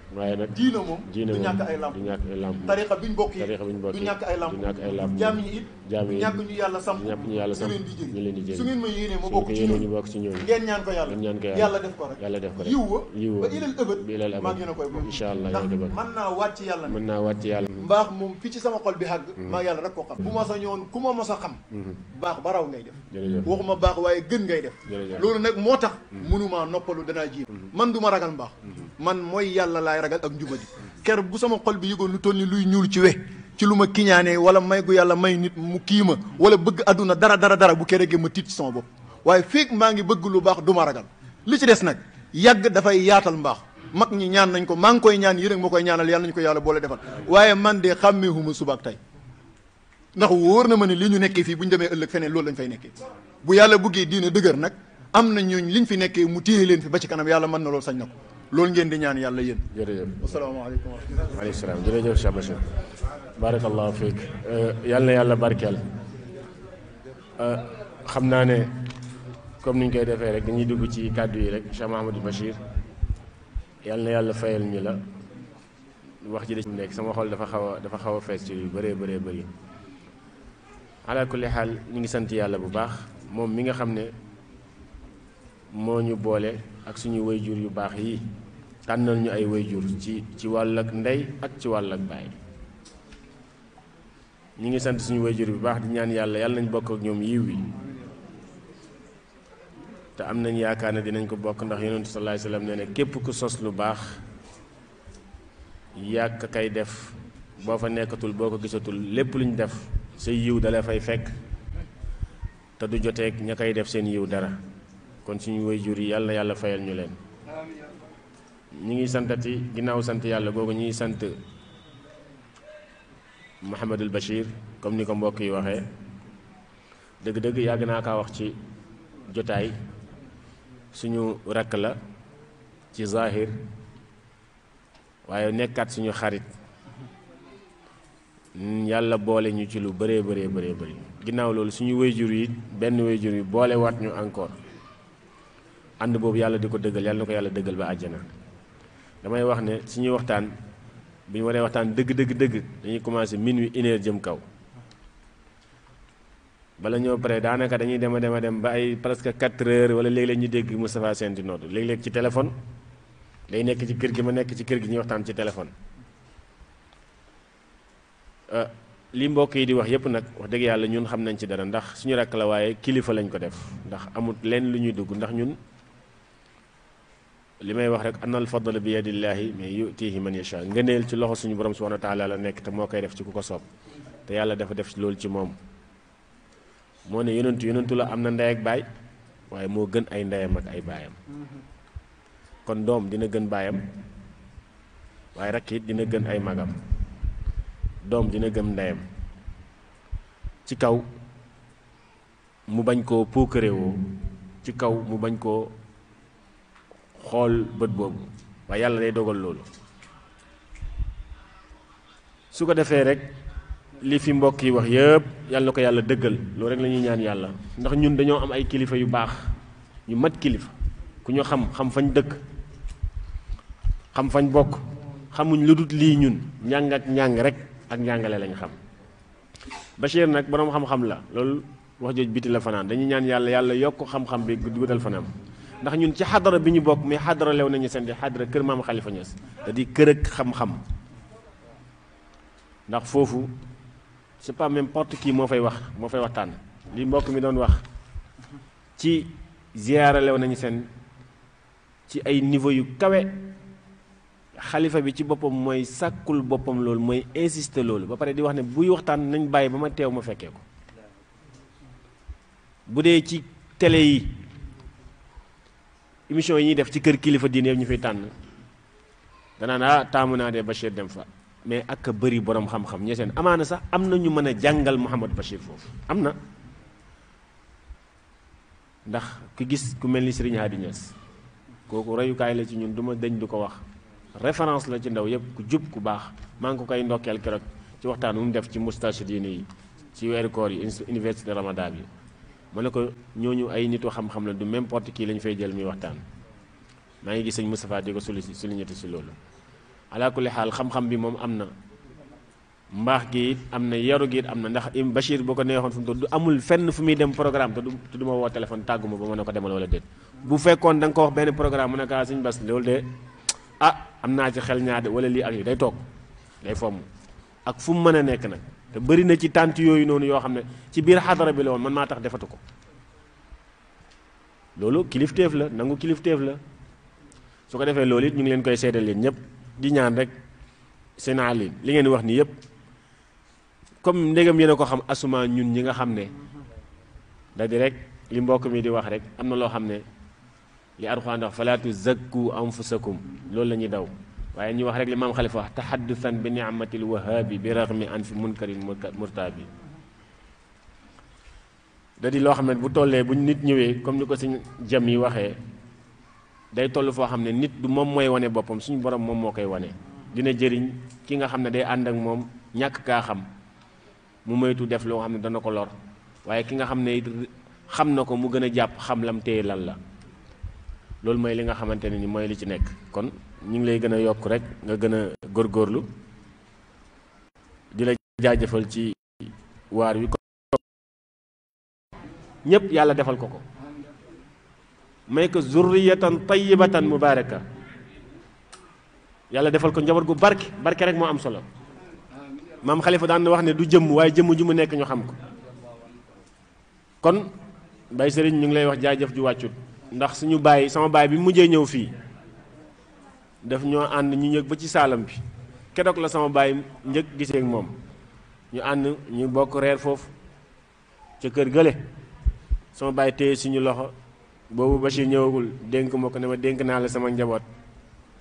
diina moom. diina du moom ñàkk ay lamp. du ñàkk ay lamp. tarixa biñ bokk yi. tarixa biñ bokk yi du ñàkk ay lamp. du ñàkk ay lamp. jaam ñi it. jaam yi ñàkk ñu yàlla samp. ñàkk ñu yàlla samp. ñu leen di jëriñ. ñu leen di jëriñ. su ngeen ma yéenee ma su bokk ko ci yéenee ñooñu. ñu bokk ci ñooñu. ngeen ñaan ko yàlla. ngeen ñaan ko yàlla def ko rek. yàlla def ko rek. yiw wa. yiw wa ba ilal ëbët. ba ilal ëbët. maa ngi leen a koy bokk. incha allah ndax yow mën naa waat ci yàlla. mën naa waat ci yàlla. mbaax moom fi ci sama xol bi xàgg. maa yàlla rek ko xam. bu ma sa ñëwoon ku ma mos a xam. baax ba raw ngay def. jërëjëf waxuma baax waaye gën ngay def. jërëjëf loolu nag moo tax. mënumaa noppalu danaa jiib. man du ma ragal mbaax. man mooy yàlla laay ragal ak njubadi. ker bu sama xol bi yëgoon lu toll ni luy ñuul ci we ci lu ma kiñaanee wala may gu yàlla may nit mu kii ma wala bëgg àdduna dara bu keregee ma tiit ci sama bopp waaye feeg maa ngi bëgg lu baax du ma ragal li ci des nag yàgg dafay yaatal mbaax mag ñi ñaan nañ ko maa ngi koy ñaan yi rek ma koy ñaanal yàlla nañu ko yàlla boole defal waaye man de xàmmeehuma suba ak tey ndax wóor na ma ne li ñu nekkee fii bu ñu demee ëllëg feneen loolu lañ fay nekkee bu yàlla buggee diine dëgër nag am na ñooñ liñ fi nekkee mu téye leen fi ba ci kanam yàlla mën na loolu sañ na ko loolu ngeen di ñaan yàlla yéen. jërëjëf asalaamaaleykum wa rahmatulah. waaleykum salaam jërëjëf Cheikh Bachir barakallahu fiik yàlla na yàlla barkeel xam naa ne comme ni ñu koy defee rek dañuy dugg ci kàddu yi rek Cheikh Mahamadou Bachir yàlla na yàlla fayal ñu la wax ji da nekk sama xol dafa xaw a fees ci yu bëree bëri ala kulli xaal ñu ngi sant yàlla bu baax moom mi nga xam ne moo ñu boole ak suñu wayjur yu baax yi tànnal ñu ay wayjur ci wàll ak ndey ak ci wàll ak baay ñi ngi sant suñu wayjur bu baax di ñaan yàlla nañ bokk ak ñoom yiw wi te am nañ yaakaar ne dinañ ko bokk ndax yonentu sallallahu alayhi wasallam nee ne képp ku sos lu baax yàq kay def boo fa nekkatul boo ko gisatul lépp lu ñu def sa yiw dala fay fekk te du joteeg ña koy def seen yiw dara kon suñu wayjur yi yàlla na yàlla fayal ñu leen ñi ngi santati ginnaaw sant yàlla googu ñi ngi sant Mouhamadul Bachir comme ni ko mbokk yi waxee dëgg-dëgg yàgg naa kaa wax ci jotaay suñu rakk la ci zahir waaye nekkaat suñu xarit yàlla boole ñu ci lu bëree bëri ginnaaw loolu suñu wayjur yi benn wayjur yi boole waat ñu encore ànd boobu yàlla di ko dëggal yàlla na ko yàlla dëggal ba àjjana damay wax ne suñuy waxtaan bu ñu waree waxtaan dëgg dañuy commencé minuit 1h jëm kaw bala ñoo pare daanaka dañuy dem ba ay presque 4h wala léeg-léeg ñu dégg Moustapha Sène di nodd léeg-léeg ci téléphone day nekk ci kër gi ma nekk ci kër gi ñuy waxtaan ci téléphone li mbokk yi di wax yépp nag wax dëgg yàlla ñun xam nañ ci dara ndax suñu rakk la waaye kilifa lañ ko def ndax amut leen lu ñuy dugg ndax ñun li may wax rek anal fadl bi yadillahi mais yutihi man yasha ngëneel ci loxo suñu borom subhanahu wa taala la nekk te moo koy def ci ku ko soob te yàlla dafa def loolu ci moom moo ne yonentu la am na ndey ak baay waaye moo gën ay ndeyam ak ay baayam kon doom dina gën baayam waaye rakk it dina gën ay magam doom dina gën ndeyam ci kaw mu bañ koo puukarewoo ci kaw mu bañ koo xool bët boobu waaye yàlla day dogal loolu su ko defee rek li fi mbokk yi wax yëpp yàlla na ko yàlla dëggal loolu rek la ñuy ñaan yàlla ndax ñun dañoo am ay kilifa yu baax ñu mat kilifa ku ñu xam fañ dëkk xam fañ bokk xamuñ lu dut lii ñun njàng ak njàng rek ak njàngale lañ xam Bachir nag boroom xam-xam la loolu wax jooj biti la fanaan dañuy ñaan yàlla yokk xam-xam bi guddal fanam ndax ñun ci xadara bi ñu bokk mais xadara lew nañu seen di xadara kër maam Khalifa Niass da di kër ak xam-xam ndax foofu c'est pas n'importe qui moo fay waxtaan li mbokk mi doon wax ci ziyaara lew nañu seen ci ay niveau yu kawe xalifa bi ci boppam mooy sàkkul boppam loolu mooy insister loolu ba pare di wax ne buy waxtaan nañ bàyyi ba ma teew ma fekkee ko bu dee ci télé yi émission yi ñuy def ci kër kilifa diine ñu fay tànn danaan taamu naa de Bachir dem fa mais ak bëri borom xam-xam ñe seen amaana sax am na ñu mën a jàngal Mouhamad Bachir foofu am na ndax ku gis ku mel ni Serigne Hadi Niass kooku royukaay la ci ñun du ma dañ du ko wax référence la ci ndaw yëpp ku jub ku baax maa ngi ko koy ndokkeel keroog ci waxtaan mu def ci Moustarchidine yi ci weeru koor yi université Ramadan bi ma ne ko ñooñu ay nitu xam-xam la du n'importe qui lañ fay jël muy waxtaan maa ngi gis sëñ Moustapha di ko souligné si loolu ala kulli xaal xam-xam bi moom am na mbaax gi it am na yaru gi it am na ndax Bachir boo ko neexoon fu mu toll du amul fenn fu muy dem programme te du ma woo téléphone tàggu ma ba ma ne ko demal wala déet bu fekkoon da nga ko wax benn programme mu ne kaa sëñ Bass loolu de am naa ci xel ñaade wala lii ak lii day toog day fomm ak fu mu mën a nekk nag te bëri na ci tànt yooyu noonu yoo xam ne ci biir xadara bi la woon man maa tax defatu ko loolu kilifteef la nangu kilifteef la su ko defee loolu it ñu ngi leen koy seedal leen ñëpp di ñaan rek seen alim li ngeen wax nii yëpp comme ndegam yéen a ko xam asuma ñun ñi nga xam ne da di rek li mbokk mi di wax rek am na loo xam ne li Alxuraan wax falaa tuzakku anfusakum loolu la ñuy daw waaye ñu wax rek li maam Xalifa wax taxaddusan bi ni'matil wahaabi bi raxmi an fi munkarin murtaabi da di loo xam ne bu tollee bu nit ñëwee comme ni ko suñ jam yi waxee day toll foo xam ne nit du moom mooy wane boppam suñu borom moom moo koy wane dina jëriñ ki nga xam ne day ànd ak moom ñàkk kaa xam mu moytu def loo xam ne dana ko lor waaye ki nga xam ne xam na ko mu gën a jàpp xam lam téye lan la loolu mooy li nga xamante ne ni mooy li ci nekk kon ñu ngi lay gën a yokk rek nga gën a góorgóorlu di la jaajëfal ci waar wi ko ñépp yàlla defal ko may ko zurriyatan tayyibatan mubaraka yàlla defal ko njaboot gu barke rek moo am solo maam Khalifa daan na wax ne du jëmm waaye jëmm ju mu nekk ñu xam ko kon Baye Serigne ñu ngi lay wax jaajëf ju wàccut ndax suñu baay sama baay bi mujjee ñëw fii daf ñoo ànd ñu ñëg ba ci saalam bi keroog la sama baay njëkk gisee ak moom ñu ànd ñu bokk reer foofu ca kër gële sama baay téye suñu loxo boobu Bachir ñëwagul dénk ma ko ne ma dénk naa la sama njaboot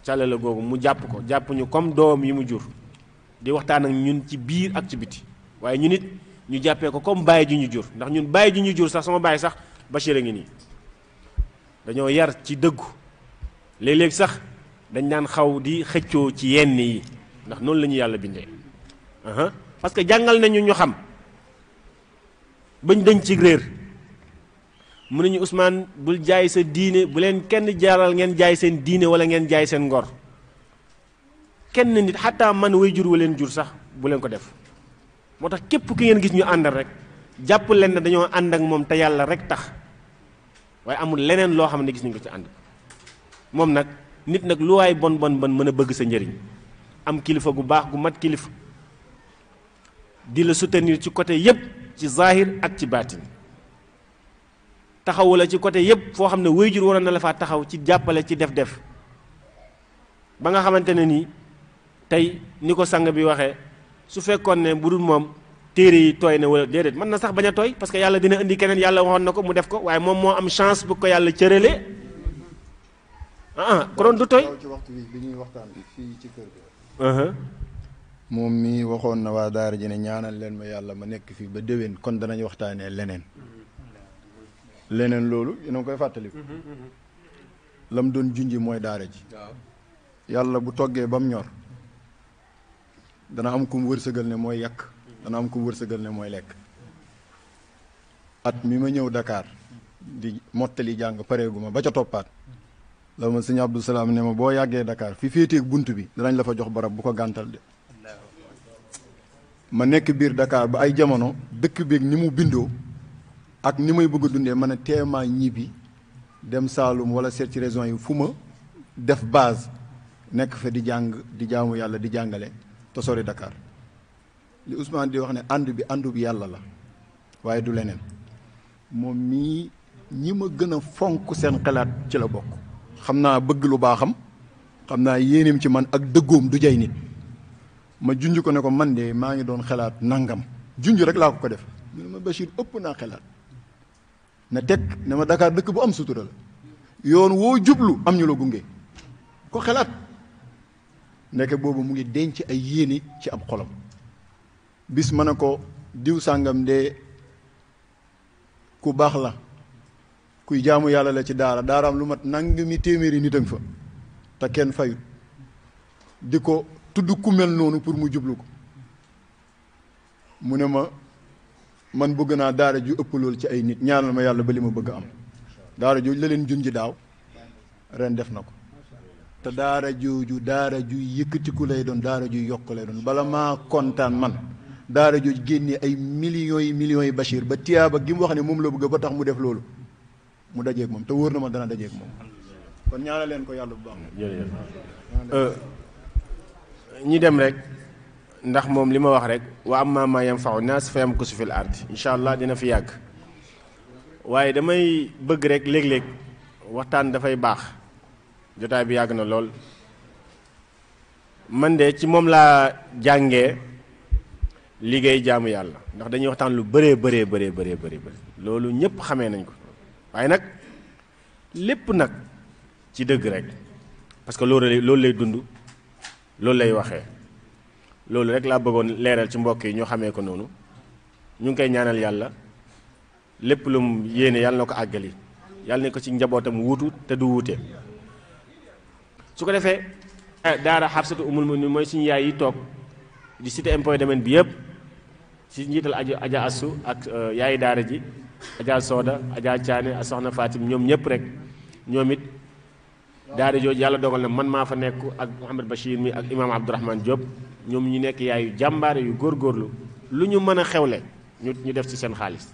càlla la googu mu jàpp ko jàpp ñu comme doom yi mu jur di waxtaan ak ñun ci biir ak ci biti waaye ñun it ñu jàppee ko comme baay ji ñu jur ndax ñun baay ji ñu jur sax sama baay sax Bachir a ngi nii dañoo yar ci dëggu léeg-léeg sax dañ daan xaw di xëccoo ci yenn yi ndax noonu la ñu yàlla bindee parce que jàngal nañu ñu xam bañ dañ ci réer mu nañu Ousmane bul jaay sa diine bu leen kenn jaaral ngeen jaay seen diine wala ngeen jaay seen ngor kenn nit xataa man way jur wa leen jur sax bu leen ko def moo tax képp ki ngeen gis ñu àndal rek jàpp leen ne dañoo ànd ak moom te yàlla rek tax waaye amul leneen loo xam ne gis nañ ko ci ànd moom nag nit nag lu waay bon mën a bëgg sa njëriñ am kilifa gu baax gu mat kilifa di la soutenir ci côté yépp ci zahir ak ci baatin taxawu la ci côté yépp foo xam ne waajur waroon na la faa taxaw ci jàppale ci def-def ba nga xamante ne nii tey ni ko sang bi waxee su fekkoon ne bu dul moom téere yi tooy na wala déedéet mën na sax bañ a tooy parce que yàlla dina indi keneen yàlla waxoon na ko mu def ko waaye moom moo am chance bu ko yàlla cëralee konoon du tooy. ci waxtu bi ñuy waxtaan fii ci kër gi. moom mi waxoon na waa daara ji ne ñaanal leen ma yàlla ma nekk fii ba déwén kon danañ waxtaanee leneen loolu yéen a ngi koy fàttaliku. lam doon junji mooy daara ji. yàlla bu toggee ba mu ñor dana am ku mu wërsëgal ne mooy yàq dana am ku mu wërsëgal ne mooy lekk. at mi ma ñëw Dakar di mottali jàng pareeguma ba ca toppaat la ma sëñ Abdou Salaam ne ma boo yàggee Dakar fi féeteeg bunt bi danañ la fa jox barab bu ko gàntal de. ma nekk biir Dakar ba ay jamono dëkk beeg ni mu bindoo ak ni may bëgg a dundee ma ne teemaa ñibbi dem Saalum wala seet ci région yi fu ma def base nekk fa di jàng di jaamu yàlla di jàngale te sori Dakar li Ousmane di wax ne ànd bi àndu bi yàlla la waaye du leneen moom mii ñi ma gën a fonk seen xalaat ci la bokk. xam naa bëgg lu baaxam xam naa yéeneem ci man ak dëggoom du jay nit ma junj ko ne ko man de maa ngi doon xalaat nangam junj rek laa ko def mu ne ma Bachir ëpp naa xalaat na teg ne ma Dakar dëkk bu am sutura la yoon woo jublu am ñu la gunge ko xalaat ndeke boobu mu ngi denc ay yéene ci ab xolam bis ma ne ko diw sàngam de ku baax la kuy jaamu yàlla la ci daaraam lu mat nangami téeméeri nit a nga fa te kenn fayut di ko tudd ku mel noonu pour mu jublu ko mu ne ma man bëgg naa daara ju ëpp loolu ci ay nit ñaanal ma yàlla ba li ma bëgg am daara jooju la leen junji daaw ren def na ko te daara jooju daara ju yëkkatiku lay doon daara ju yokk lay doon bala maa kontaan man daara jooju génnee ay millions yi Bachir ba tiyaaba gi mu wax ne moom la bëgg ba tax mu def loolu mu dajeeg moom te wóor na ma dana dajeeg moom kon ñaanal leen ko yàlla bu baax. ñi dem rek ndax moom li ma wax rek wa amma ma yanfa'u naas fa yamkusu fil ard incha allah dina fi yàgg waaye damay bëgg rek léeg-léeg waxtaan dafay baax jotaay bi yàgg na lool man de ci moom laa jàngee liggéey jaamu yàlla ndax dañuy waxtaan lu bëree loolu ñëpp xamee nañ ko waaye nag lépp nag ci dëgg rek parce que loolu lay dund loolu lay waxee loolu rek laa bëggoon leeral ci mbokk yi ñoo xamee ko noonu ñu ngi koy ñaanal yàlla lépp lu mu yéene yàlla na ko àggali yàlla ne ko ci njabootam wuutu te du wuute su ko defee daara Xafsatu umul mu'minin mooy suñu yaay yi toog di cité impôt domaine bi yëpp ci njiital aja assu ak yaayi daara ji aja sooda aja caane ak soxna Fatim ñoom ñëpp rek ñoom it daara jooju yàlla dogal na man maa fa nekk ak Mouhamed Bachir mi ak imaam Abdourahmane Diop ñoom ñu nekk yaayu jàmbaare yu góorgóorlu lu ñu mën a xewle ñu def ci seen xaalis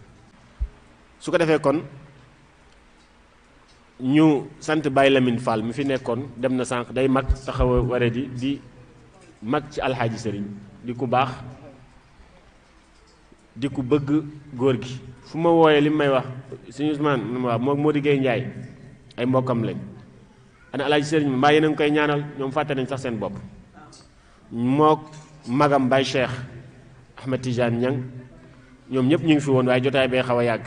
su ko defee kon ñu sant Baye Lamine Fall mi fi nekkoon dem na sànq day mag taxaw a ware di mag ci alxaaji sëriñ di ku baax di ku bëgg góor gi fu ma wooyee li may wax suñu Ousmane waaw moo di Guèye Ndiaye ay mbokkam lañ ana alaaji sëriñ bi mbaa yéen a ngi koy ñaanal ñoom fàtte nañ sax seen bopp mook magam Baye Cheikh Ahmed Tidiane Niang ñoom ñëpp ñu ngi fi woon waaye jotaay bee xaw a yàgg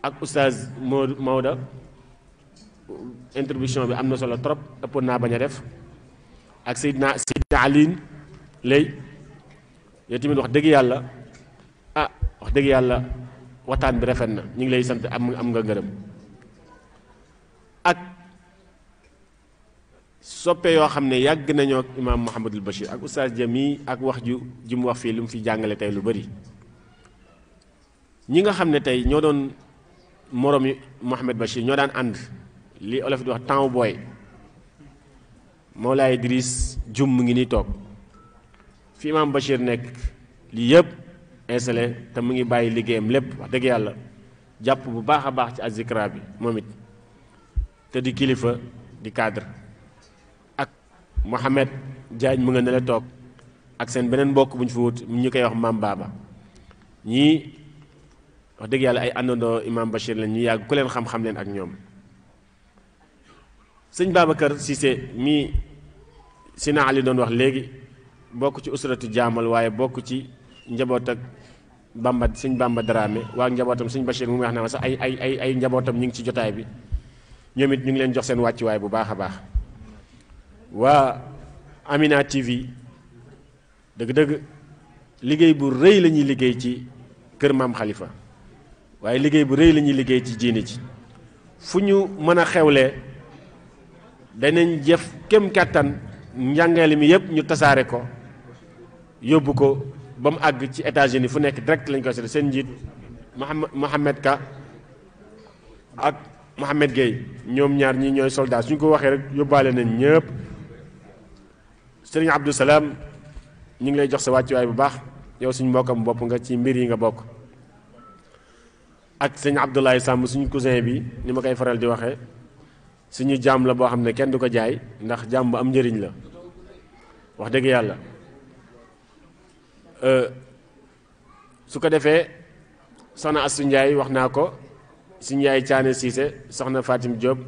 ak oustaz Maodo introduction bi am na solo trop ëppoon naa bañ a def ak Seydina Aline lay yow tamit wax dëgg yàlla wax dëgg yàlla waxtaan bi rafet na ñu ngi lay sant am nga ngërëm ak soppe yoo xam ne yàgg nañoo ak imaam Mouhamadul Bachir ak oustaz Jami ak wax ju mu wax fii lu mu fi jàngale tey lu bari ñi nga xam ne tey ñoo doon moroom yi Mouhamed Bachir ñoo daan ànd li olof di wax temps booy Mawlaay Idriss Jum mu ngi nii toog fi imaam Bachir nekk lii yëpp installé te mu ngi bàyyi liggéeyam lépp wax dëgg yàlla jàpp bu baax a baax ci azikra bi moom it te di kilifa di cadre ak Mohamed Diagne mu nga ne la toog ak seen beneen mbokk bu ñu fi wut ñu koy wax Maam Baba ñii wax dëgg yàlla ay àndandoo imaam Bachir lañ ñu yàgg ku leen xam-xam leen ak ñoom sëñ Babacar Cissé mii Sina Ali doon wax léegi bokk ci usratu jaamal waaye bokk ci njaboot ak Bamba sëñ Bamba Dramé waa njabootam sëñ Bachir mu wax na ma sax ay njabootam ñu ngi ci jotaay bi ñoom it ñu ngi leen jox seen wàccuwaay bu baax a baax waa Amina TV dëgg-dëgg liggéey bu rëy la ñuy liggéey ci kër maam Khalifa waaye liggéey bu rëy la ñuy liggéey ci diine ji fu ñu mën a xewlee danañ jëf kem kàttan njàngale mi yëpp ñu tasaare ko yóbbu ko ba mu àgg ci États-Unis fu nekk direct lañ koy seet seen njiit Mohamed Ka ak Mohamed Gueye ñoom ñaar ñi ñooy soldat suñ ko waxee rek yóbbaale nañ ñëpp. Sëriñ Abdou Salaam ñu ngi lay jox sa wàccuwaay bu baax yow suñ mbokkam bopp nga ci mbir yi nga bokk ak sëñ Abdoulaye Samb suñu cousin bi ni ma koy faral di waxee suñu jaam la boo xam ne kenn du ko jaay ndax jaam bu am njëriñ la wax dëgg yàlla su ko defee soxna Astou Ndiaye wax naa ko suñu yaay Thiané Cissé soxna Fatim Diop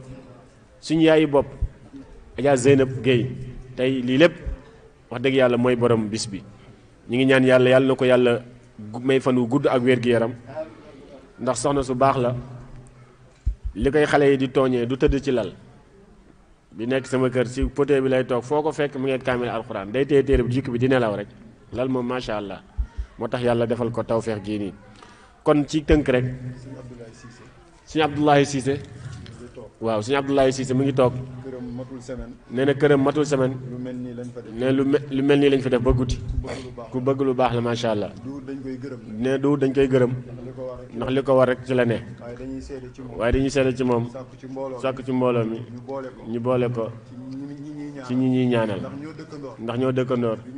suñu yaayi bopp Adja Zeynab Gueye tey lii lépp wax dëgg yàlla mooy borom bis bi ñu ngi ñaan yàlla yàlla na ko yàlla may fan wu gudd ak wér-gu-yaram ndax soxna su baax la li koy xale yi di tooñee du tëdd ci lal bi nekk sama kër si poté bi lay toog foo ko fekk mu ngi kaamil alxuraan day téye téere bi jukki bi di nelaw rek lal moom macha allah moo tax yàlla defal ko tawfeex gii nii kon ci tënk rek suñu Abdoulaye Cissé waaw suñu Abdoulaye Cissé mu ngi toog nee na këram matul semaine ne lu mel nii lañ fa def ba guddi ku bëgg lu baax la macha allah ne du dañ koy gërëm ndax li ko war rek ci la ne waaye dañuy seede ci moom sàkk ci mbooloo mi ñu boole ko ci ñi ñuy ñaanal ndax ñoo dëkkandoor bi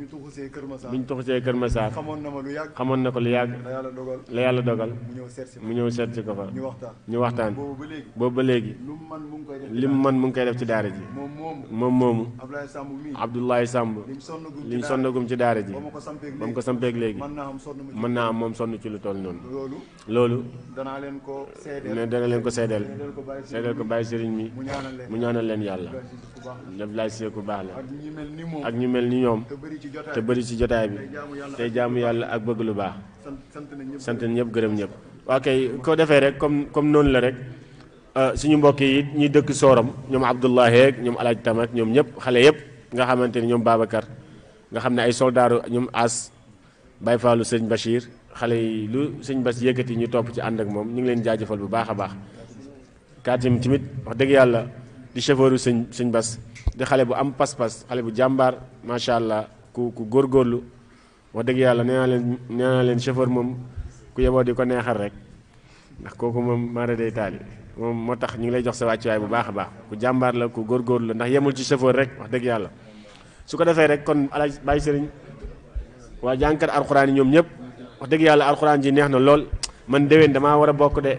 ñu tuxusee Kër Massar xamoon na ko lu yàgg la yàlla dogal mu ñëw seet si ko fa ñu waxtaan boobu ba léegi li mu mën mu ngi koy def ci daara ji moom moomu Abdoulaye Samb li mu sonnagum ci daara ji ba mu ko sampeeg léegi mën naa am moom sonn ci lu toll noonu loolu dana leen ko seedeel ko bàyyi sëriñ mi mu ñaanal leen yàlla Abdoulaye Cissé ku baax la ak ñu mel ni ñoom te bëri ci jotaay bi tey jaamu yàlla ak bëgg lu baax sant ñëpp gërëm ñëpp waa kay ko defee rek comme noonu la rek suñu mbokk yi ñuy dëkk Sooram ñoom Abdoulaye ak ñoom Alaaj Tamak ñoom ñëpp xale yëpp nga xamante ni ñoom Babacar nga xam ne ay soldaaru ñoom As Baye Fallou sëñ Bachir xale yi lu sëñ Bass yëkkati ñu topp ci ànd ak moom ñu ngi leen jaajëfal bu baax a baax Katim tamit wax dëgg yàlla di chauffeuru sëñ Bass di xale bu am pas-pas xale bu jàmbaar macha allah ku góorgóorlu wax dëgg yàlla nee naa leen chauffeur moom ku yeboo di ko neexal rek ndax kooku moom mara day taali moom moo tax ñu ngi lay jox sa wàccuwaay bu baax a baax ku jàmbaar la ku góorgóorlu la ndax yemul ci chauffeur rek wax dëgg yàlla su ko defee rek kon alaaj Baye Sëriñ waa jàngkat alxuraan yi ñoom ñëpp wax dëgg yàlla alxuraan ji neex na lool man déwén damaa war a bokk de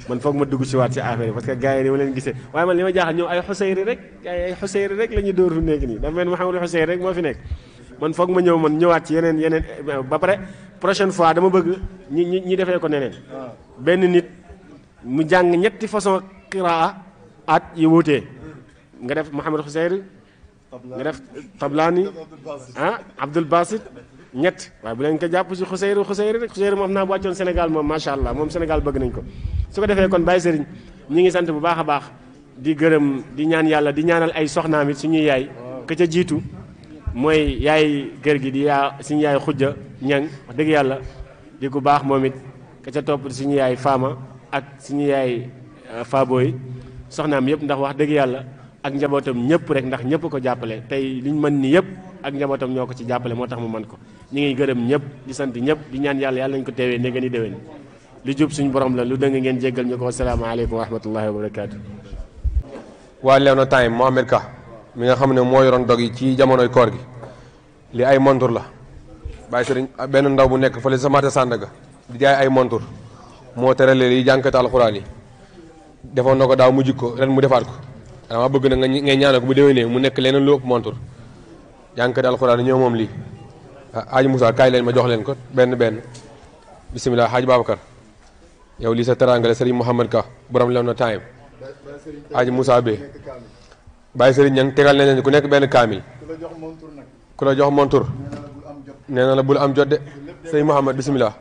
man foog ma dugg si waat si affaire yi parce que gars yi ni ma leen gisee waaye man li ma jaaxal ñoom ay xuseyri rek gars yi ay xuseyri rek la ñuy dóor fu nekk nii dafa mel ni Mouhamadou Xuseyri rek moo fi nekk man foog ma ñëwaat ci yeneen ba pare prochaine fois dama bëgg ñi defee ko neneen benn nit mu jàng ñetti façon qiraa at yi wuutee nga def Mouhamadou Xuseyri nga def Tablaani Abdul Basit ñett waaye bu leen ko jàpp si Xuseyri rek Xuseyri moom naa bu wàccoon Sénégal moom macha allah moom Sénégal bëgg nañ ko su ko defee kon Baye Serigne ñi ngi sant bu baax a baax di gërëm di ñaan yàlla di ñaanal ay soxnaam it suñuy yaay ka ca jiitu mooy yaay kër gi di suñu yaay xujja ñang wax dëgg yàlla di ku baax moom it ka ca topp suñu yaay Fama ak suñu yaay Faboy soxnaam yëpp ndax wax dëgg yàlla ak njabootam ñëpp rek ndax ñëpp ko jàppale tey liñ mën ni yëpp ak njabootam ñoo ko ci jàppale moo tax mu mën ko ñu ngi gërëm ñëpp di sant ñëpp di ñaan yàlla nañ ko teewee ne ngeen di déwén li jub suñu borom la lu dëng ngeen jéggal ñu ko asalaamaaleykum wa rahmatullahi wa barakaatu. waa Léona Time Mohamed Ka mi nga xam ne moo yoroon dog yi ci jamonoy koor gi li ay montur la Baye Sëriñ benn ndaw bu nekk fële sa marché Sandaga di jaay ay montur moo teralee li jànkate alxuraan yi defoon na ko daaw mu jikko ren mu defaat ko dama bëgg na ngay ñaanal ko bu déwénee mu nekk leneen lu ëpp montur jànkate alxuraan yi ñoo moom lii Haji Moussa kaay leen ma jox leen ko benn bisimilah Haji Babacar yow lii sa teraanga la Sëriñ Mohamed Ka borom Léona Time Aji Moussa Bey Baye Serigne Niang tegal nañ leen ku nekk benn kaamil ku la jox montur nee na la bul am jot de sëñ Mouhamed bisimilah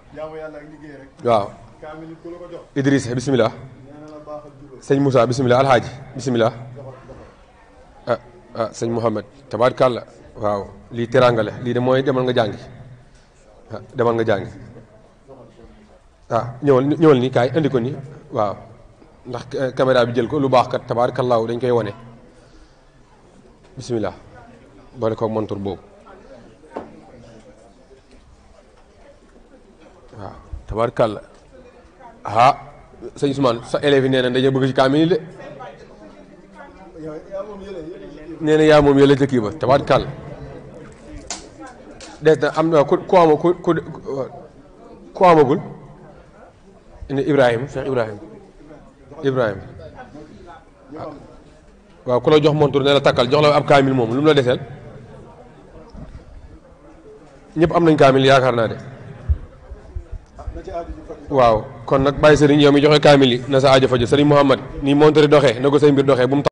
waaw Idriss bisimilah sëñ Moussa bisimilah alhaaji bisimilah sëñ Mouhamed tabaarkàlla waaw lii teraanga la lii de mooy demal nga jàngi demal nga jàngi ñëwal nii kaay indi ko nii waaw ndax caméra bi jël ko lu baax kat tabaarkallaahu dañ koy wane bisimilah boole ko montur boobu waaw tabaarkalla sëñ Ousmane sa élèves yi nee na dañoo bëgg ci kaamil de nee na yaa moom yële ca kii ba tabaarkalla des na am na ku amagul ne Ibrahima Cheikh Ibrahima waaw ku la jox montur ne la takkal jox la ab kaamil moom lu mu la deseel ñëpp am nañ kaamil yaakaar naa de waaw kon nag bàyyi sëriñ yow mi joxe kaamil yi na sa aajo faju sëriñ Mouhamad ni montori doxee na ko say mbir doxee bu mu